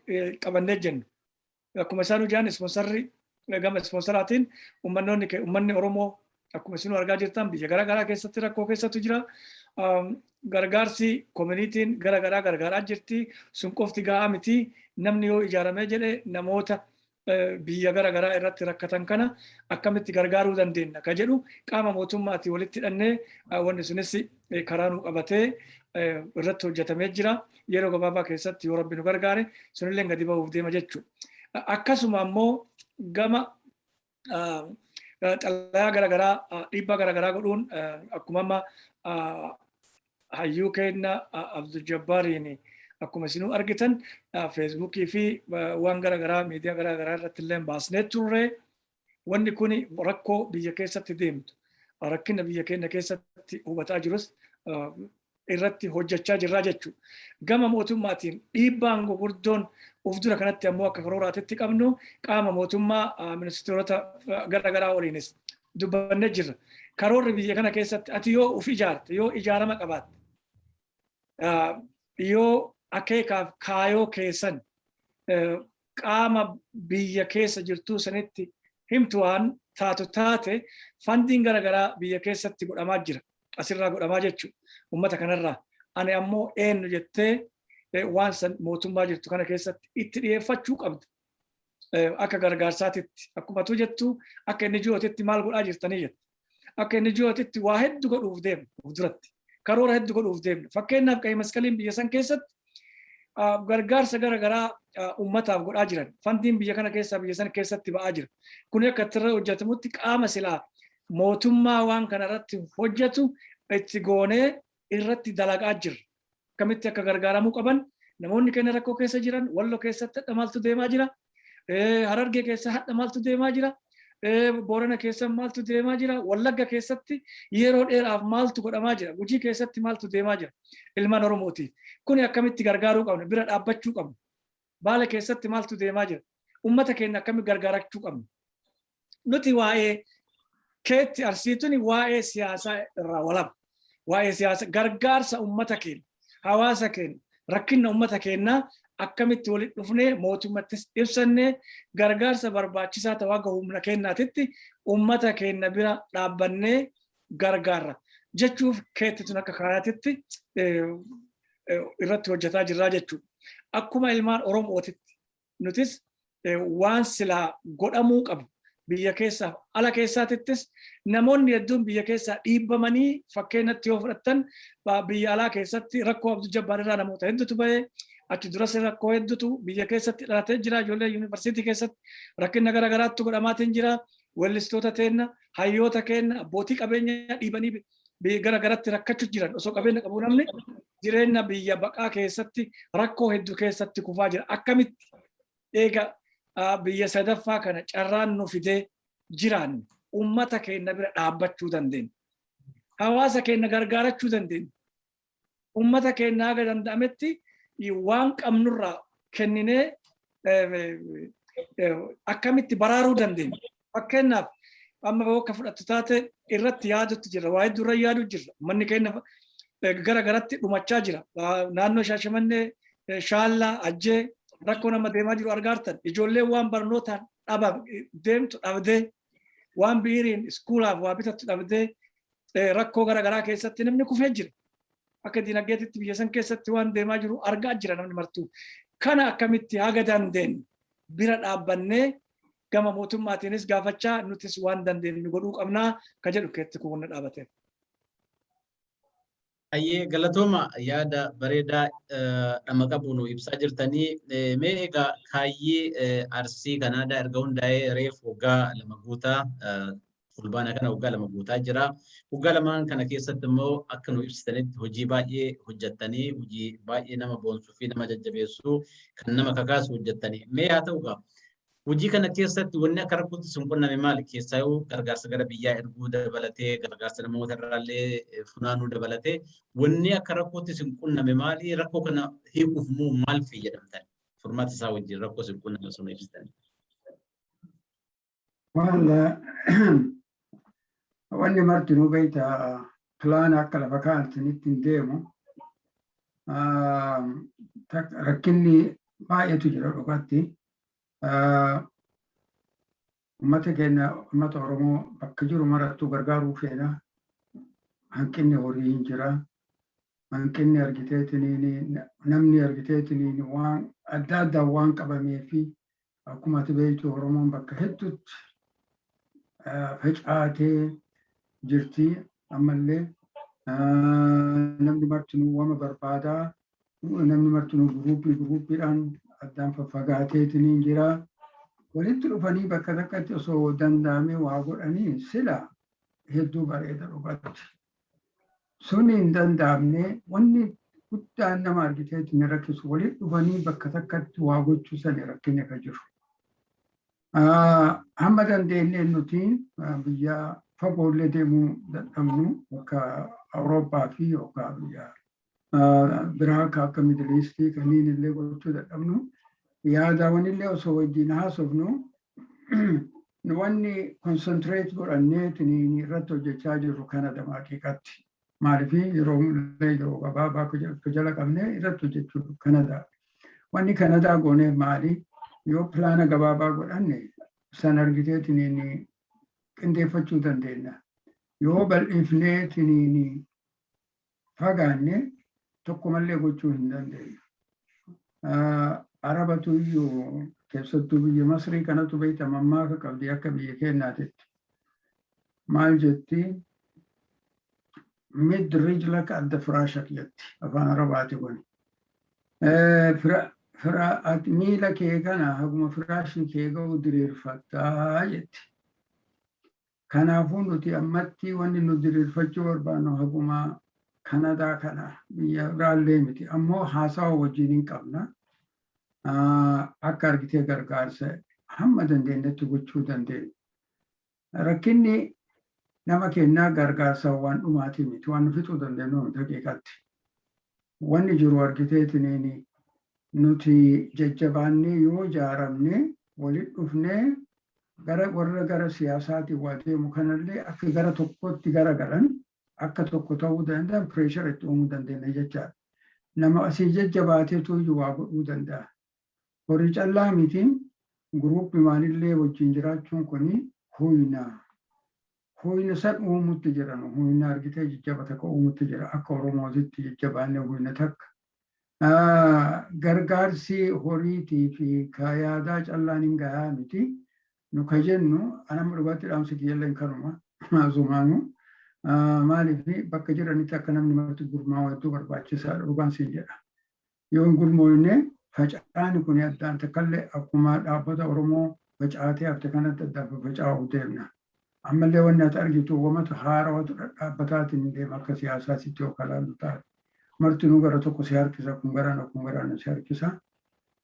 B: qabannee jennu. Akkuma isaan hojjan sponsorri, gama sponsoraatiin uummanni Oromoo akkuma isin argaa jirtan biyya garaagaraa keessatti rakkoo keessattu jira. Gargaarsi communityn garaagaraa gargaaraa jirti. Sun qofti gahaa miti. Namni yoo ijaaramee jedhe namoota biyya garaagaraa irratti rakkatan kana akkamitti gargaaruu dandeenya ka jedhu qaama mootummaatii walitti hidhannee wanni sunis karaa nu qabatee irratti hojjetamee jira. Yeroo gabaabaa keessatti yoo Rabbi nu gargaare sunillee gadi bahuuf deema jechuudha. Akkasuma ammoo gama xalayaa garaagaraa dhiibbaa garaagaraa godhuun, akkuma amma hayyuu keenya Abdul Jabbaariin akkuma isinuu argitan Facebookii fi waan garaagaraa miidiyaa garaagaraa irratti illee baasnee turre. Wanni kun rakkoo biyya keessatti deemtu, rakkina biyya keenya keessatti hubataa jirus irratti hojjechaa jirraa jechuudha. Gama mootummaatiin dhiibbaan gurguddoon uf dura kanatti ammoo akka karooraatitti qabnu qaama mootummaa ministeerota garaagaraa waliinis dubbannee jirra. Karoorri biyya kana keessatti ati yoo uf ijaarte, yoo ijaarama qabaatte, yoo akeekaaf kaayoo keessan qaama biyya keessa jirtuu sanitti himtu waan taatu taate, fundiin garaagaraa biyya keessatti godhamaa jira. Asirraa godhamaa jechuudha. Uummata kanarraa. Ani ammoo eenyu jettee waan san mootummaa jirtu kana keessatti itti dhiyeeffachuu qabdu. Akka gargaarsaatitti akkuma tu jettu, akka inni ji'ootitti maal godhaa jirtanii jette. Akka inni ji'ootitti waa hedduu godhuuf deemna of duratti. Karoora hedduu godhuuf deemna. Fakkeenyaaf Qayyii Masqaliin biyya san keessatti Gargaarsa gara garaa uummataaf godhaa jiran. Fundiin biyya kana keessaa biyya sana keessatti ba'aa jira. Kun akka irra hojjetamutti qaama silaa mootummaa waan kana irratti hojjetu itti goonee irratti dalagaa jirra. Akkamitti akka gargaaramuu qaban, namoonni keenya rakkoo keessa jiran, Wallo keessatti hadha maaltu deemaa jira? Harargee keessa hadha maaltu deemaa jira? Boorana keessa maaltu deemaa jira? Wallagga keessatti yeroo dheeraaf maaltu godhamaa jira? Gujii keessatti maaltu deemaa jira? Ilmaan Oromootiif. Kuni akkamitti gargaaruu qabna? Bira dhaabbachuu qabna. Baala keessatti maaltu deemaa jira? Uummata keenya akkamitti gargaarachuu qabna? Nuti waa'ee keetti Arsiituni waa'ee siyaasaa irraa walaba. Waa'ee siyaasa gargaarsa uummata keenya, hawaasa keenya, rakkina uummata keenyaa akkamitti walitti dhufnee mootummattis ibsannee gargaarsa barbaachisaa ta'u haga humna keenyaatitti uummata keenya bira dhaabbannee gargaarra jechuuf keetti tun akka kaayaatitti irratti hojjetaa jirraa jechuudha. Akkuma ilmaan Oromootitti nutis waan silaa godhamuu qabu biyya keessaaf ala keessaatittis, namoonni hedduun biyya keessaa dhiibbamanii, fakkeenyatti yoo fudhattan, biyya alaa keessatti rakkoo Abdul Jabbaar irraa namoota hedduutu bahee, achi duras rakkoo hedduutu biyya keessatti dhalatee jira. Ijoollee yuunivarsiitii keessatti rakkina garaagaraatti godhamaatiin jira. Weellistoota teenna, hayyoota keenna, abbootii qabeenyaa dhiibanii biyya gara garatti rakkachuu jiran. Osoo qabeenya qabu namni jireenya biyya baqaa keessatti rakkoo hedduu keessatti kufaa jira. Akkamitti eega biyya sadaffaa kana carraan nu fidee jiraanne ummata keenya bira dhaabbachuu dandeenya? Hawaasa keenya gargaarachuu dandeenya. Ummata keenya haga danda'ametti waan qabnurraa kenninee akkamitti baraaruu dandeenya? Fakkeenyaaf, amma bakka fudhattu taate irratti yaadutti jira. Waa hedduu irra yaaduu jirra. Uummanni keenya gara garatti dhumachaa jira. Naannoo Shaashamannee, Shaallaa, Ajjee rakkoo nama deemaa jiru argaartan. Ijoolleen waan barnootaan dhaban deemtu dhabdee, waan biiriin iskuulaaf waa bitattu dhabdee, rakkoo gara garaa keessatti namni kufee jira. Akka dinagdeetitti biyya san keessatti waan deemaa jiru argaa jira namni martuu. Kana akkamitti haga dandeenyu bira dhaabbannee gama mootummaatiinis gaafachaa nutis waan dandeenyu godhuu qabnaa ka jedhu keetti kun dhaabateef.
A: Ayyee, galatooma, yaada bareedaa dhama qabu nu ibsaa jirtanii. Mee egaa kaayyee Arsii Kanaadaa erga hundaa'ee reef waggaa 2 guutaa, Fulbaana kana waggaa 2 guutaa jira. Waggaa lamaan kana keessatti immoo akka nu ibsitanitti hojii baay'ee hojjettanii, hojii baay'ee nama boonsuu fi nama jajjabeessuu, kan nama kakaasu hojjettanii. Mee haa ta'u gaa, hojii kana keessatti wanni akka rakkootti sun qunname maali? Keessaayyuu gargaarsa gara biyyaa erguu dabalatee, gargaarsa namoota irraallee funaanuu dabalatee, wanni akka rakkootti sun qunname maali? Rakkoo kana hiikuuf immoo maal fayyadamtan? Furmaata isaa wajjin rakkoo sun qunname sun ibsitanii.
C: Waan wanni martinuu beekta, plan akka lafa kaa'atanitti hin deemu. Rakkinni baay'eetu jira dhugaatti. Uummata keenya, uummata Oromoo bakka jiru marattuu gargaaruu feena. Hanqinni horii hin jira. Hanqinni argiteetiniin namni argiteetiniin waan adda addaan waan qabamee fi akkuma ati beektu Oromoon bakka hedduutti facaatee jirti ammallee. Namni martinuu wama barbaadaa, namni martinuu guruupii guruupiidhaan addaan faffagaateetiniin jira. Walitti dhufanii bakka takkatti osoo danda'amee waa godhanii sila hedduu bareeda dhugatti. Suni hin danda'amne. Wanni guddaan nama argiteetiin rakkisu walitti dhufanii bakka takkatti waa gochuu sani rakkina ka jiru. Hamma dandeenye nuti biyya fagoollee deemuu dadhabnu, bakka Awurooppaa fi yookaan biyya biraa akka akka Middle Eastii kanneen illee gochuu dadhabnu, yaadawwan illee osoo wajjin haasofnu, wanni concentrate godhannee irratti hojjechaa jirru kana haqiiqatti. Maaliif, yeroo illee yeroo gabaabaa akka jala qabnee irratti hojjechuu Kanadaa. Wanni Kanadaa gooneef maali? Yoo plan gabaabaa godhanne san argiteetiin qindeeffachuu dandeenya. Yoo bal'ifneetiin fagaanne tokko mallee gochuu hin dandeenyu. Arabatu iyyuu, keessattuu biyya Masrii kanatu beekta, mammaaka qabdi akka biyya keenyaatitti. Maal jetti? "مد رجلك قد فراشك" jetti, afaan Arabaati kun. Miila kee kana haguma firaashni kee ga'u diriirfattaa jetti. Kanaafuu nuti ammatti wanni nu diriirfachuu barbaannu haguma Kanadaa kana, biyya biraallee miti. Ammoo haasawa wajjin hin qabna. Akka argitee gargaarsa hamma dandeenyetti gochuu dandeenya. Rakkinni nama kennaa gargaarsa waan dhumaatii miti, waan nu fixuu dandeenyu miti haqiiqatti. Wanni jiru argiteetiniin nuti jajjabaannee yoo ijaaramne, walitti dhufnee, gara warra gara siyaasaatiin waa deemu kanallee akka gara tokkotti garagalan, akka tokko ta'uu danda'an, pressure itti uumuu dandeenya jechaadha. Nama asii jajjabaateetu iyyuu waa godhuu danda'a. Horii callaa miti, group maalillee wajjin jiraachuun kuni huyna. Huyna san uumutti jiran, huyna argitee jajjaba takka uumutti jira. Akka Oromootitti jajjabaannee huyna takka. Gargaarsi horiitii fi yaadaa callaan hin gahaa miti. Nu ka jennu anama dhugaatti dhaamsi kiyyallee kanuma asumaanu. Maaliif, bakka jiranitti akka namni marti gurmaa'u hedduu barbaachisaadha, dhugaan siin jedha. Yoo hin gurmoofne, faca'aan kun addaan takkallee akkuma dhaabbata Oromoo facaatee hafte kanatti addaan faffaca'uu deemna. Ammallee wanni ati argitu wamatu haarawatu dhaabbataatiin deema akka siyaasaatti yoo kalaallu taate. Martinuu gara tokko si harkisa, kun garana, kun garana si harkisa.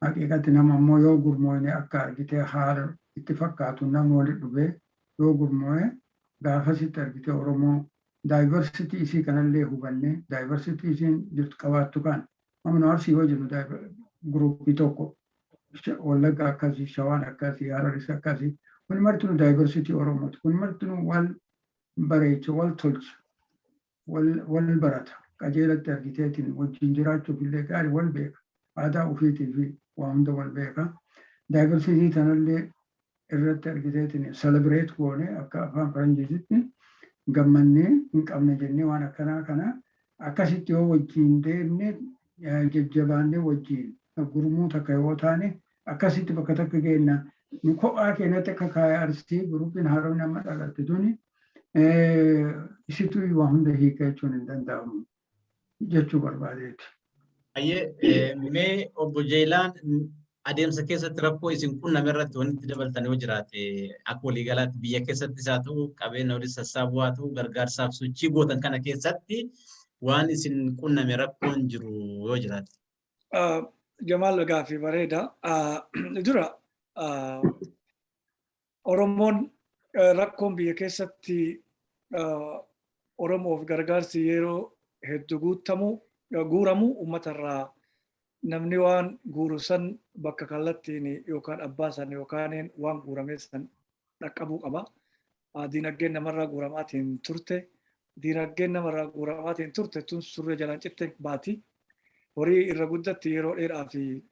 C: Haqiiqatti nama ammoo yoo gurmoofne, akka argitee haala itti fakkaatu namni walitti dhufee yoo gurmoo'e, gaafasitti argitee Oromoo diversity isii kanallee hubanne, diversity isiin jirtu qabaattu kan amma Arsii yoo jennu group tokko, Wallagga akkasii, Shawaan akkasii, Hararis akkasii, kun martinuu diversity Oromooti. Kun martinuu wal bareecha, wal tolcha, wal barata. Qajeelatti argiteetiin wajjin jiraachuuf illee gaarii, wal beeka. Aadaa ofiitii fi waa hunda wal beeka. Diversity tanallee irratti argiteetiin celebrate goone, akka afaan faranjiititti gammannee hin qabne jennee, waan akkanaa kana akkasitti yoo wajjin deemne, jajjabaannee wajjin gurmuu takka yoo taane, akkasitti bakka takka geenna. Nu kophaa keenyatti akka kaaya Arsii groupiin haroon amma dhalatte tuni isitu waa hunda hiika jechuun hin danda'amu jechuu barbaadeeti.
A: Ayyee, mee obbo Jeelaan, adeemsa keessatti rakkoo isin qunname irratti wanti itti dabaltan yoo jiraate, akka waliigalaatti biyya keessattis haa ta'u, qabeenya walitti sassaabuu haa ta'u, gargaarsaaf sochii gootan kana keessatti waan isin qunname rakkoon jiru yoo jiraate.
B: Jamaal, gaaffii bareeda. Dura Oromoon rakkoon biyya keessatti Oromoof gargaarsi yeroo hedduu guutamu guuramu uummatarraa namni waan guuru san bakka kallattiin yookaan abbaa san yookaan waan guurame san dhaqqabuu qaba. Diinagdeen namarraa guuramaatiin turte. Diinagdeen namarraa guuramaatiin turte tun surree jalaan citte baati. Horii irra guddatti yeroo dheeraa fi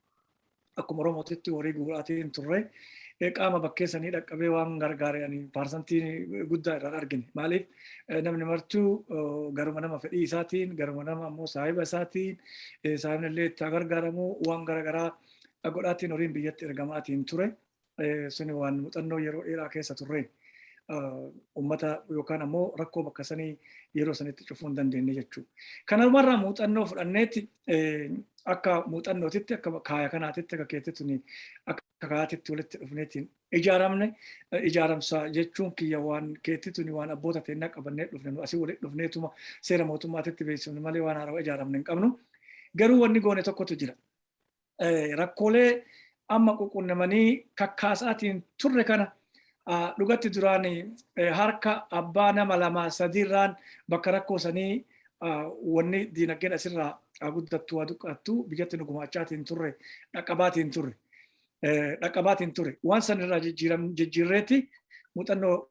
B: akkuma Oromootitti horii guuraatiin turre, qaama bakkee sanii dhaqqabee waan gargaare percent guddaa irraan argine. Maaliif, namni martuu garuma nama fedhii isaatiin, garuma nama ammoo saahiba isaatiin, saahibni illee itti gargaaramu, waan garaagaraa godhaatiin horiin biyyatti ergamaatiin ture. Suni waan muuxannoo yeroo dheeraa keessa turre. Uummata yookaan ammoo rakkoo bakka sanii yeroo sanitti cufuu hin dandeenye jechuudha. Kanumarraa muuxannoo fudhanneetti, akka muuxannootitti, akka kaaya kanaatitti, akka keetitti, akka kaayaatitti walitti dhufneetiin ijaaramne. Ijaaramsa jechuun kiyya waan keetitti waan abboota teennaa qabannee dhufne, asii walitti dhufneetuma seera mootummaatitti beeksifne malee waan haarawaa ijaaramne hin qabnu. Garuu wanni goone tokkotu jira. Rakkoolee amma ququnnamanii kakkaasaatiin turre kana dhugatti duraan harka abbaa nama lama sadiirraan bakka rakkoo sanii wanni diinagdeen asirraa guddattu waa duqqaattu biyyatti nu gumaachaatiin turre dhaqqabaatiin turre. Dhaqqabaatiin ture. Waan sanirraa jijjiirreetti muuxannoo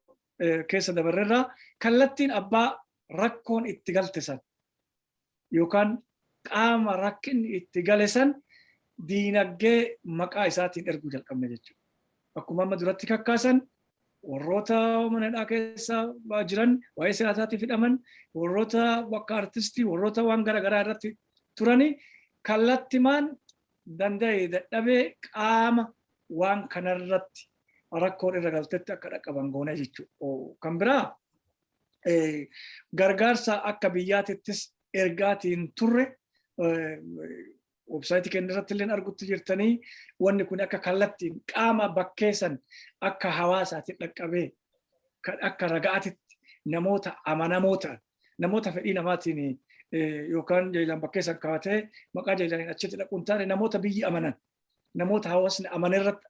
B: keessa dabarreerraa kallattiin abbaa rakkoon itti galte san yookaan qaama rakkinni itti gale san diinagdee maqaa isaatiin erguu jalqabne jechuudha. Akkuma amma duratti kakkaasan, warroota mana hidhaa keessa jiran, waa'ee siyaasaatiif hidhaman, warroota bakka artistii, warroota waan garaagaraa irratti turani, kallattimaan danda'e dadhabee qaama waan kanarratti rakkoon irra galtetti akka dhaqqaban goone jechuudha. Kan biraa, gargaarsa akka biyyaatittis ergaatiin turre. Websaayitii keenya irratti illee argutti jirtanii, wanni kun akka kallattiin qaama bakkeessan akka hawaasaatiin dhaqqabee, akka ragaatitti namoota amanamoo ta'an, namoota fedhii namaatiin yookaan Jeelaan bakkeessan kaatee maqaa Jeelaaniin achitti dhaquun taane, namoota biyyi amanan, namoota hawaasni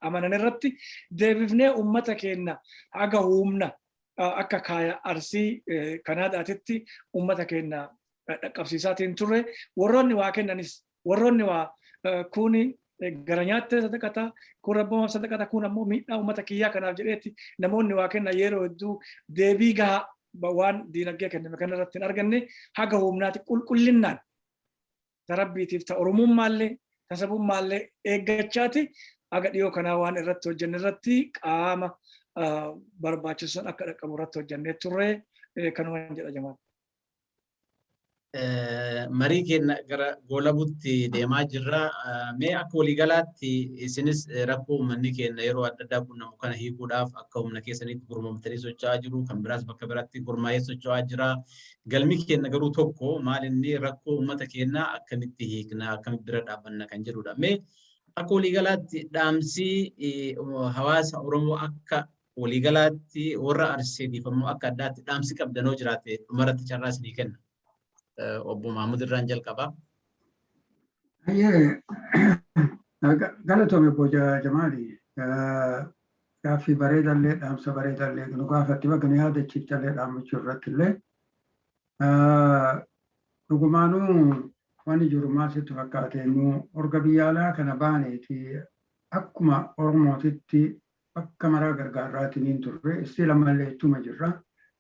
B: amanan irratti deebifnee ummata keenya haga humna akka kaaya Arsii Kanaadaatitti ummata keenya dhaqqabsiisaatiin turre. Warroonni waa kennanis, warroonni waa kuni gara nyaattee sadaqata, kun rabbumaaf sadaqata, kun ammoo miidhaa ummata kiyyaa kanaaf jedheetti namoonni waa kennan yeroo hedduu deebii gahaa waan diinagdee kenname kanarratti hin arganne. Haga humnaati qulqullinnaan ta Rabbiitiif, ta Oromummaallee, ta sabummaallee eeggachaati haga dhiyoo kanaa waan irratti hojjenne irratti qaama barbaachisan akka dhaqqabu irratti hojjennee turre. Kanuma jedha Jamaal.
A: Marii keenya gara goolabutti deemaa jirra. Mee akka waliigalaatti isinis rakkoo uummanni keenya yeroo adda addaa quunnamu kana hiikuudhaaf akka humna keessanitti gurmamtanii socho'aa jiru. Kan biraas bakka biraatti gurmaa'ee socho'aa jira. Galmi keenya garuu tokko, maal inni? Rakkoo uummata keenyaa akkamitti hiikna, akkamitti bira dhaabbanna kan jedhudha. Mee akka waliigalaatti dhaamsi hawaasa Oromoo akka waliigalaatti, warra Arseetiif ammoo akka addaatti dhaamsi qabdanoo jiraate, dhumarratti carraa isinii kenna. Obbo Mahmud irraan jalqabaa.
C: Hayyee, galatoomi obbo Jamaali. Gaaffii bareedallee, dhaamsa bareedallee nu gaafatti, bakka nu yaadachiiftallee dhaammachuu irratti illee. Dhugumaanuu wanni jiru maal sitti fakkaate? Nu orga biyya alaa kana baaneeti akkuma Oromootitti bakka maraa gargaarraatiin hin turre, istii lammallee ittuma jirra.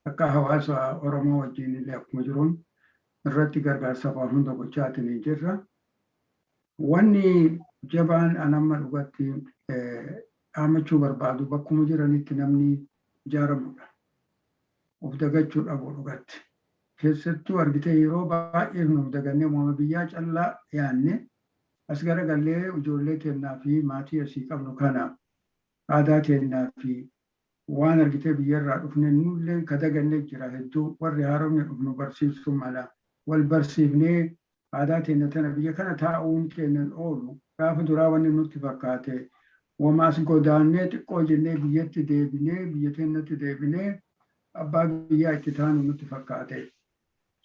C: Akka hawaasa Oromoo wajjin illee akkuma jiruun irratti gargaarsa waan hunda gochaatiin hin jirra. Wanni jabaan an amma dhugatti dhaammachuu barbaadu, bakkuma jiranitti namni ijaaramudha. Of dagachuu dhabu dhugatti. Keessattuu argitee yeroo baay'ee nu dagannee uumama biyyaa callaa yaanne, as garagallee ijoollee teennaa fi maatii asii qabnu kana, aadaa teennaa fi waan argitee biyyarraa dhufne nullee ka daganne jira hedduu. Warri haaromni dhufnu barsiisuu mala. Wal barsiifnee aadaa teenya tana biyya kana taa'uun keenyan oolu. Gaafa duraa wanni nutti fakkaate, wamaas godaannee xiqqoo jennee biyyatti deebinee, biyya teenyatti deebinee abbaa biyyaa itti taanu nutti fakkaate.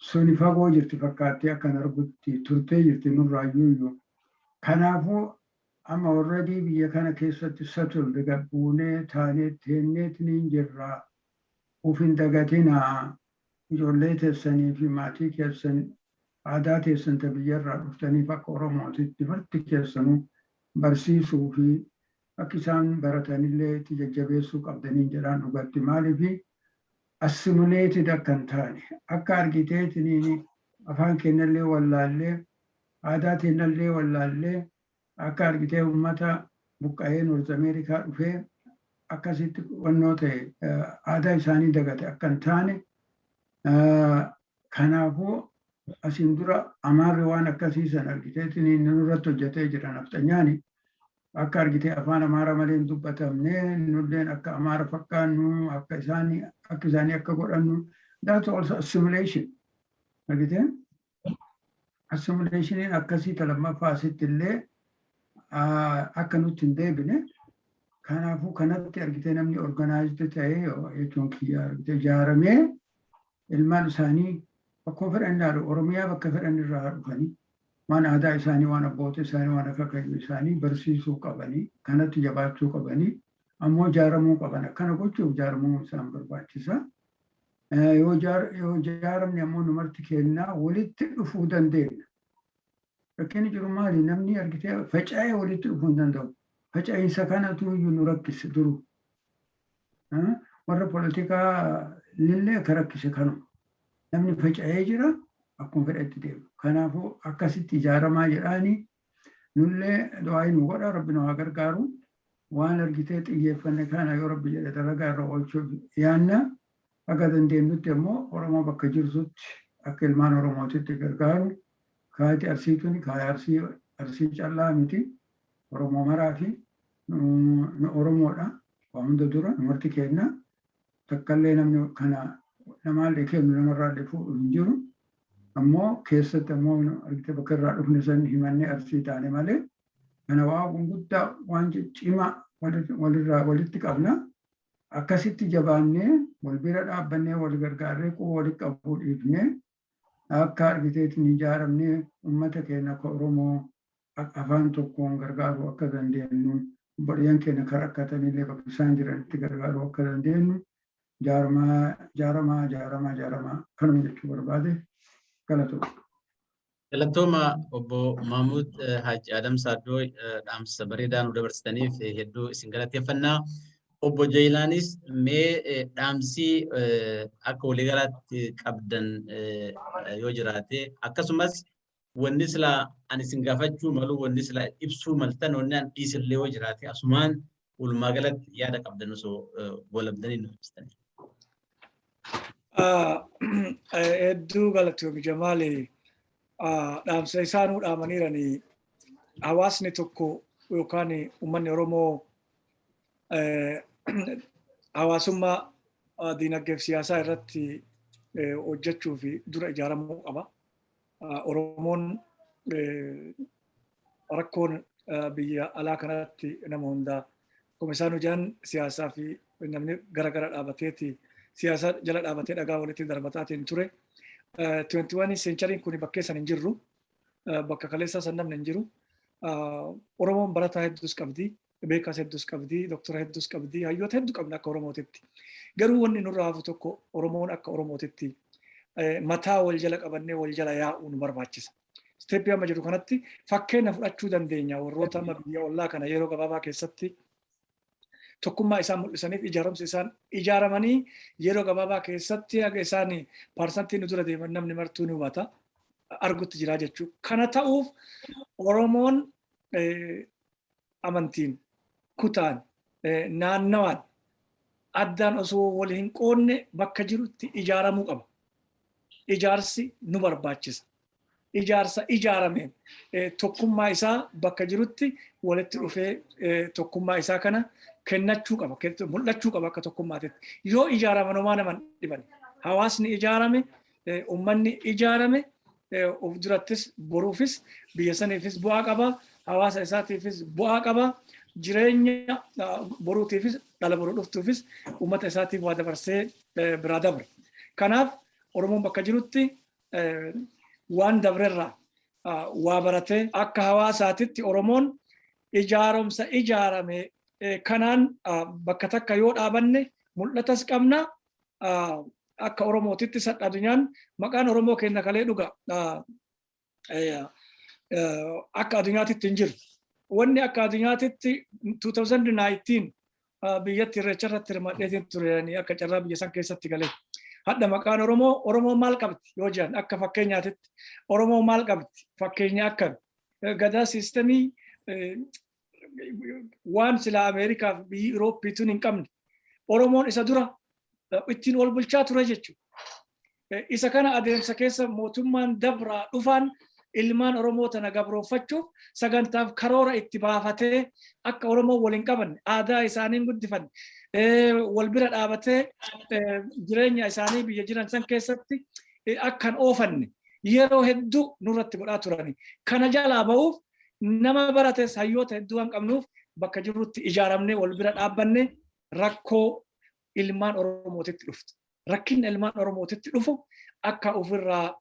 C: Suni fagoo jirti fakkaattee akkan argutti turtee jirti nurraayyuuyyuu. Kanaafuu amma already biyya kana keessatti settled gabbuunee taanee teenneetiin jirra. Uf hin dagatinaa. Ijoollee teessanii fi maatii keessan, aadaa teessan ta biyyarraa dhuftaniif akka Oromootitti marti keessanuu barsiisuu fi akka isaan baratanillee itti jajjabeessuu qabdaniin jedhaan dhugatti. Maaliifi assimilated akka hin taane, akka argiteetiniin afaan keenyallee wallaallee, aadaa teenyallee wallaallee, akka argitee uummata buqqa'ee North America dhufee akkasitti wannoo ta'e aadaa isaanii dagate akka hin taane. Kanaafuu asiin dura Amaarri waan akkasii san argiteetiin nurratti hojjetee jira. Nafxanyaani akka argitee afaan Amaara malee hin dubbatamne, nulleen akka Amaara fakkaannu, akka isaanii akka godhannu. That's also assimilation. Argitee, assimilationiin akkasii ta lammaffaa asitti illee akka nutti hin deebine. Kanaafuu kanatti argitee namni organized ta'ee, jechuun kiyya argitee ijaaramee, ilmaan isaanii bakkuma fedhan ilaalu, Oromiyaa bakka fedhan irraa dhufanii, waan aadaa isaanii, waan abboota isaanii, waan akaakayyuu isaanii barsiisuu qabanii, kanatti jabaachuu qabanii, ammoo ijaaramuu qaban. Akkana gochuuf ijaaramuu isaan barbaachisa. Yoo ijaaramne ammoo nu marti kennaa walitti dhufuu dandeenya. Rakkinni jiru maali? Namni argitee faca'ee walitti dhufuu hin danda'u. Faca'iinsa kanatu iyyuu nu rakkise duru. Warra poolitikaa illee akka rakkise kanuma. Namni faca'ee jira, akkuma fedhetti deema. Kanaafuu akkasitti ijaaramaa jedhaanii, nullee du'aa nu godha, Rabbi nu haa gargaaru. Waan argitee xiyyeeffanne kana yoo Rabbi jedhe dalagaa irra oolchuuf yaanna. Akka dandeenyutti immoo Oromoo bakka jirtutti akka ilmaan Oromootitti gargaaru. Kaayati Arsii tuni kaaya Arsii, Arsii callaa miti. Oromoo maraa fi nu Oromoodha. Waa hunda dura nu marti kenna. Takkallee namni kana namaallee kennu, namarraallee fuudhu hin jiru. Ammoo keessatti ammoo argitee bakka irraa dhufne san himannee Arsii taane malee kana waan guddaa waan ciccimaa walirraa walitti qabna. Akkasitti jabaannee wal bira dhaabbannee wal gargaarree quba walitti qabuu dhiifnee akka argiteetiin ijaaramnee uummata keenya akka Oromoo afaan tokkoon gargaaruu akka dandeenyu, obboleeyyan keenya kan rakkatanillee bakka isaan jiranitti gargaaruu akka dandeenyu jaaramaa jaaramaa jaaramaa jaaramaa kanuma jechuu barbaade, galatooma.
A: Galatooma obbo Mahmud Haji Adam Saaddoo, dhaamsa bareedaa nu dabarsitaniif hedduu isin galateeffannaa. Obbo Jailaanis, mee dhaamsi akka waliigalaatti qabdan yoo jiraate, akkasumas wanni silaa ani isin gaafachuu malu, wanni silaa ibsuu maltan, wanni an dhiisillee yoo jiraate, asumaan walumaa galatti yaada qabdan osoo goolabdanii nu ibsitanii.
B: Hedduu galatoomi Jamaali. Dhaamsa isaanuu dhaamaniiranii, hawaasni tokko yookaan uummanni Oromoo hawaasummaa diinagdee fi siyaasaa irratti hojjechuu fi dura ijaaramuu qaba. Oromoon rakkoon biyya alaa kanatti nama hundaa akkuma isaan jedhan siyaasaa fi namni gara gara dhaabateeti siyaasa jala dhaabatee dhagaa walitti darbataatiin ture. 21 century kun bakkee san hin jirru. Bakka kaleessaa san namni hin jiru. Oromoon barataa hedduus qabdi, beekaas hedduus qabdi, doktora hedduus qabdi, hayyoota hedduu qabna akka Oromootitti. Garuu wanni nurraa hafu tokko, Oromoon akka Oromootitti mataa wal jala qabannee wal jala yaa'uu nu barbaachisa. Step amma jiru kanatti fakkeenya fudhachuu dandeenya warroota amma biyya ollaa kana yeroo gabaabaa keessatti tokkummaa isaan mul'isaniif, ijaaramsi isaan ijaaramanii yeroo gabaabaa keessatti haga isaan percentii nu dura deeman namni martuu ni hubata, argutti jira jechuudha. Kana ta'uuf Oromoon amantiin, kutaan, naannawaan addaan osoo wal hin qoodne bakka jirutti ijaaramuu qaba. Ijaarsi nu barbaachisa. Ijaarsa ijaarameen tokkummaa isaa bakka jirutti walitti dhufee tokkummaa isaa kana kennachuu qaba, mul'achuu qaba akka tokkummaatitti. Yoo ijaaraman homaa naman dhiban. Hawaasni ijaarame, uummanni ijaarame of durattis boruufis biyya saniifis bu'aa qaba, hawaasa isaatiifis bu'aa qaba, jireenya boruutiifis, dhala boruu dhuftuufis uummata isaatiif waa dabarsee biraa dabra. Kanaaf Oromoon bakka jirutti waan dabrerraa waa baratee akka hawaasaatitti Oromoon ijaaromsa ijaarame kanaan bakka takka yoo dhaabanne mul'atas qabna. Akka Oromootitti sadha addunyaan maqaan Oromoo kenna kalee dhuga akka addunyaatitti hin jiru. Wanni akka addunyaatitti 2019 biyyatti Irreecha irratti hirmaadheetiin ture akka carraa biyya san keessatti galee. Hadha maqaan Oromoo, Oromoo maal qabdi yoo jedhan, akka fakkeenyaatitti Oromoo maal qabdi, fakkeenya akkami gadaa systemii waan silaa Ameerikaaf biyyi Irooppii hin qabne Oromoon isa dura ittiin wal bulchaa ture jechuudha. Isa kana adeemsa keessa mootummaan dabraa dhufaan ilmaan Oromoo tana gabroonfachuuf sagantaaf karoora itti baafatee akka Oromoo wal hin qabanne, aadaa isaanii hin guddifanne, wal bira dhaabatee jireenya isaanii biyya jiran san keessatti akka hin oofanne yeroo hedduu nurratti godhaa turani. Kana jalaa ba'uuf nama barates hayyoota hedduu waan qabnuuf bakka jirrutti ijaaramnee wal bira dhaabbanne rakkoo ilmaan Oromootitti dhuftu. Rakkinni ilmaan Oromootitti dhufu akka ofirraa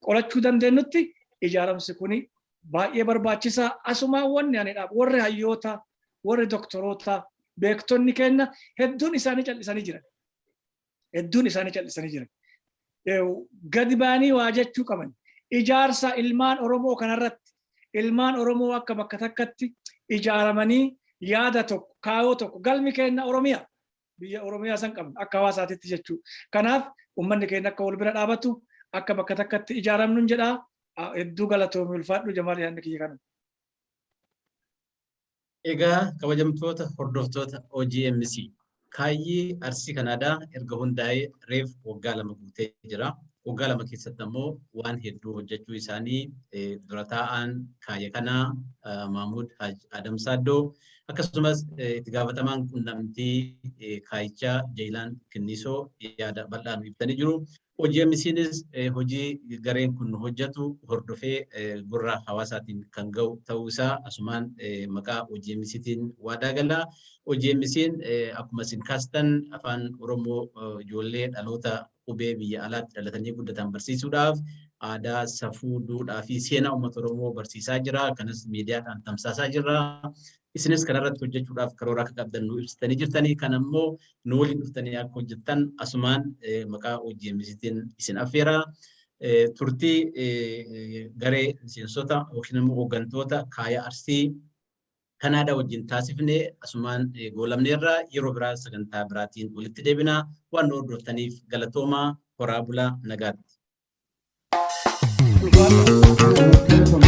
B: qolachuu dandeenyutti ijaaramsi kuni baay'ee barbaachisaa. Asumaan wanni ani dhaabu, warri hayyoota, warri doktoroota, beektonni keenya hedduun isaanii callisanii jiran. Hedduun isaanii callisanii jiran. Gadi ba'anii waa jechuu qaban. Ijaarsa ilmaan Oromoo kanarratti ilmaan Oromoo akka bakka takkatti ijaaramanii yaada tokko, kaayoo tokko, galmi keenya Oromiyaa, biyya Oromiyaa san qabna akka hawaasaatitti jechuudha. Kanaaf uummanni keenya akka wal bira dhaabatu, akka bakka takkatti ijaaramnu jedhaa. Hedduu galatoomi, ulfaadhu Jamaal, yaadni kiyya kana.
A: Egaa kabajamtoota hordoftoota OGMC, kaayyii Arsii Kanaadaa erga hundaa'ee reef waggaa 2 guutee jira. Waggaa 2 keessatti ammoo waan hedduu hojjechuu isaanii dura taa'aan kaayya kanaa Mahmud Haji Adam Saaddoo Akkasumas itti gaafatamaan quunnamtii kaayichaa Jeeyilaan Kinnisoo yaada bal'aa nu ibsanii jiru. OGMCnis hojii gareen kun hojjetu hordofee gurra hawaasaatiin kan ga'u ta'uu isaa asumaan maqaa OGMCtiin waadaa gala. OGMC'n akkuma isin kaastan afaan Oromoo ijoollee dhaloota qubee biyya alaatti dhalatanii guddatan barsiisuudhaaf aadaa, safuu, duudhaa fi seenaa uummata Oromoo barsiisaa jira. Kanas miidiyaadhaan tamsaasaa jira. Isinis kanarratti hojjechuudhaaf karoora akka qabdan nu ibsitanii jirtanii. Kan ammoo nu waliin dhuftanii akka hojjettan asumaan maqaa OGMCtiin isin affeera. Turtii garee miseensota yookiin immoo hooggantoota Kaaya Arsii Kanaadaa wajjin taasifne asumaan goolamneerra. Yeroo biraa sagantaa biraatiin walitti deebina. Waan nu hordoftaniif galatoomaa, horaa bulaa, nagaatti.
C: Ulfaata.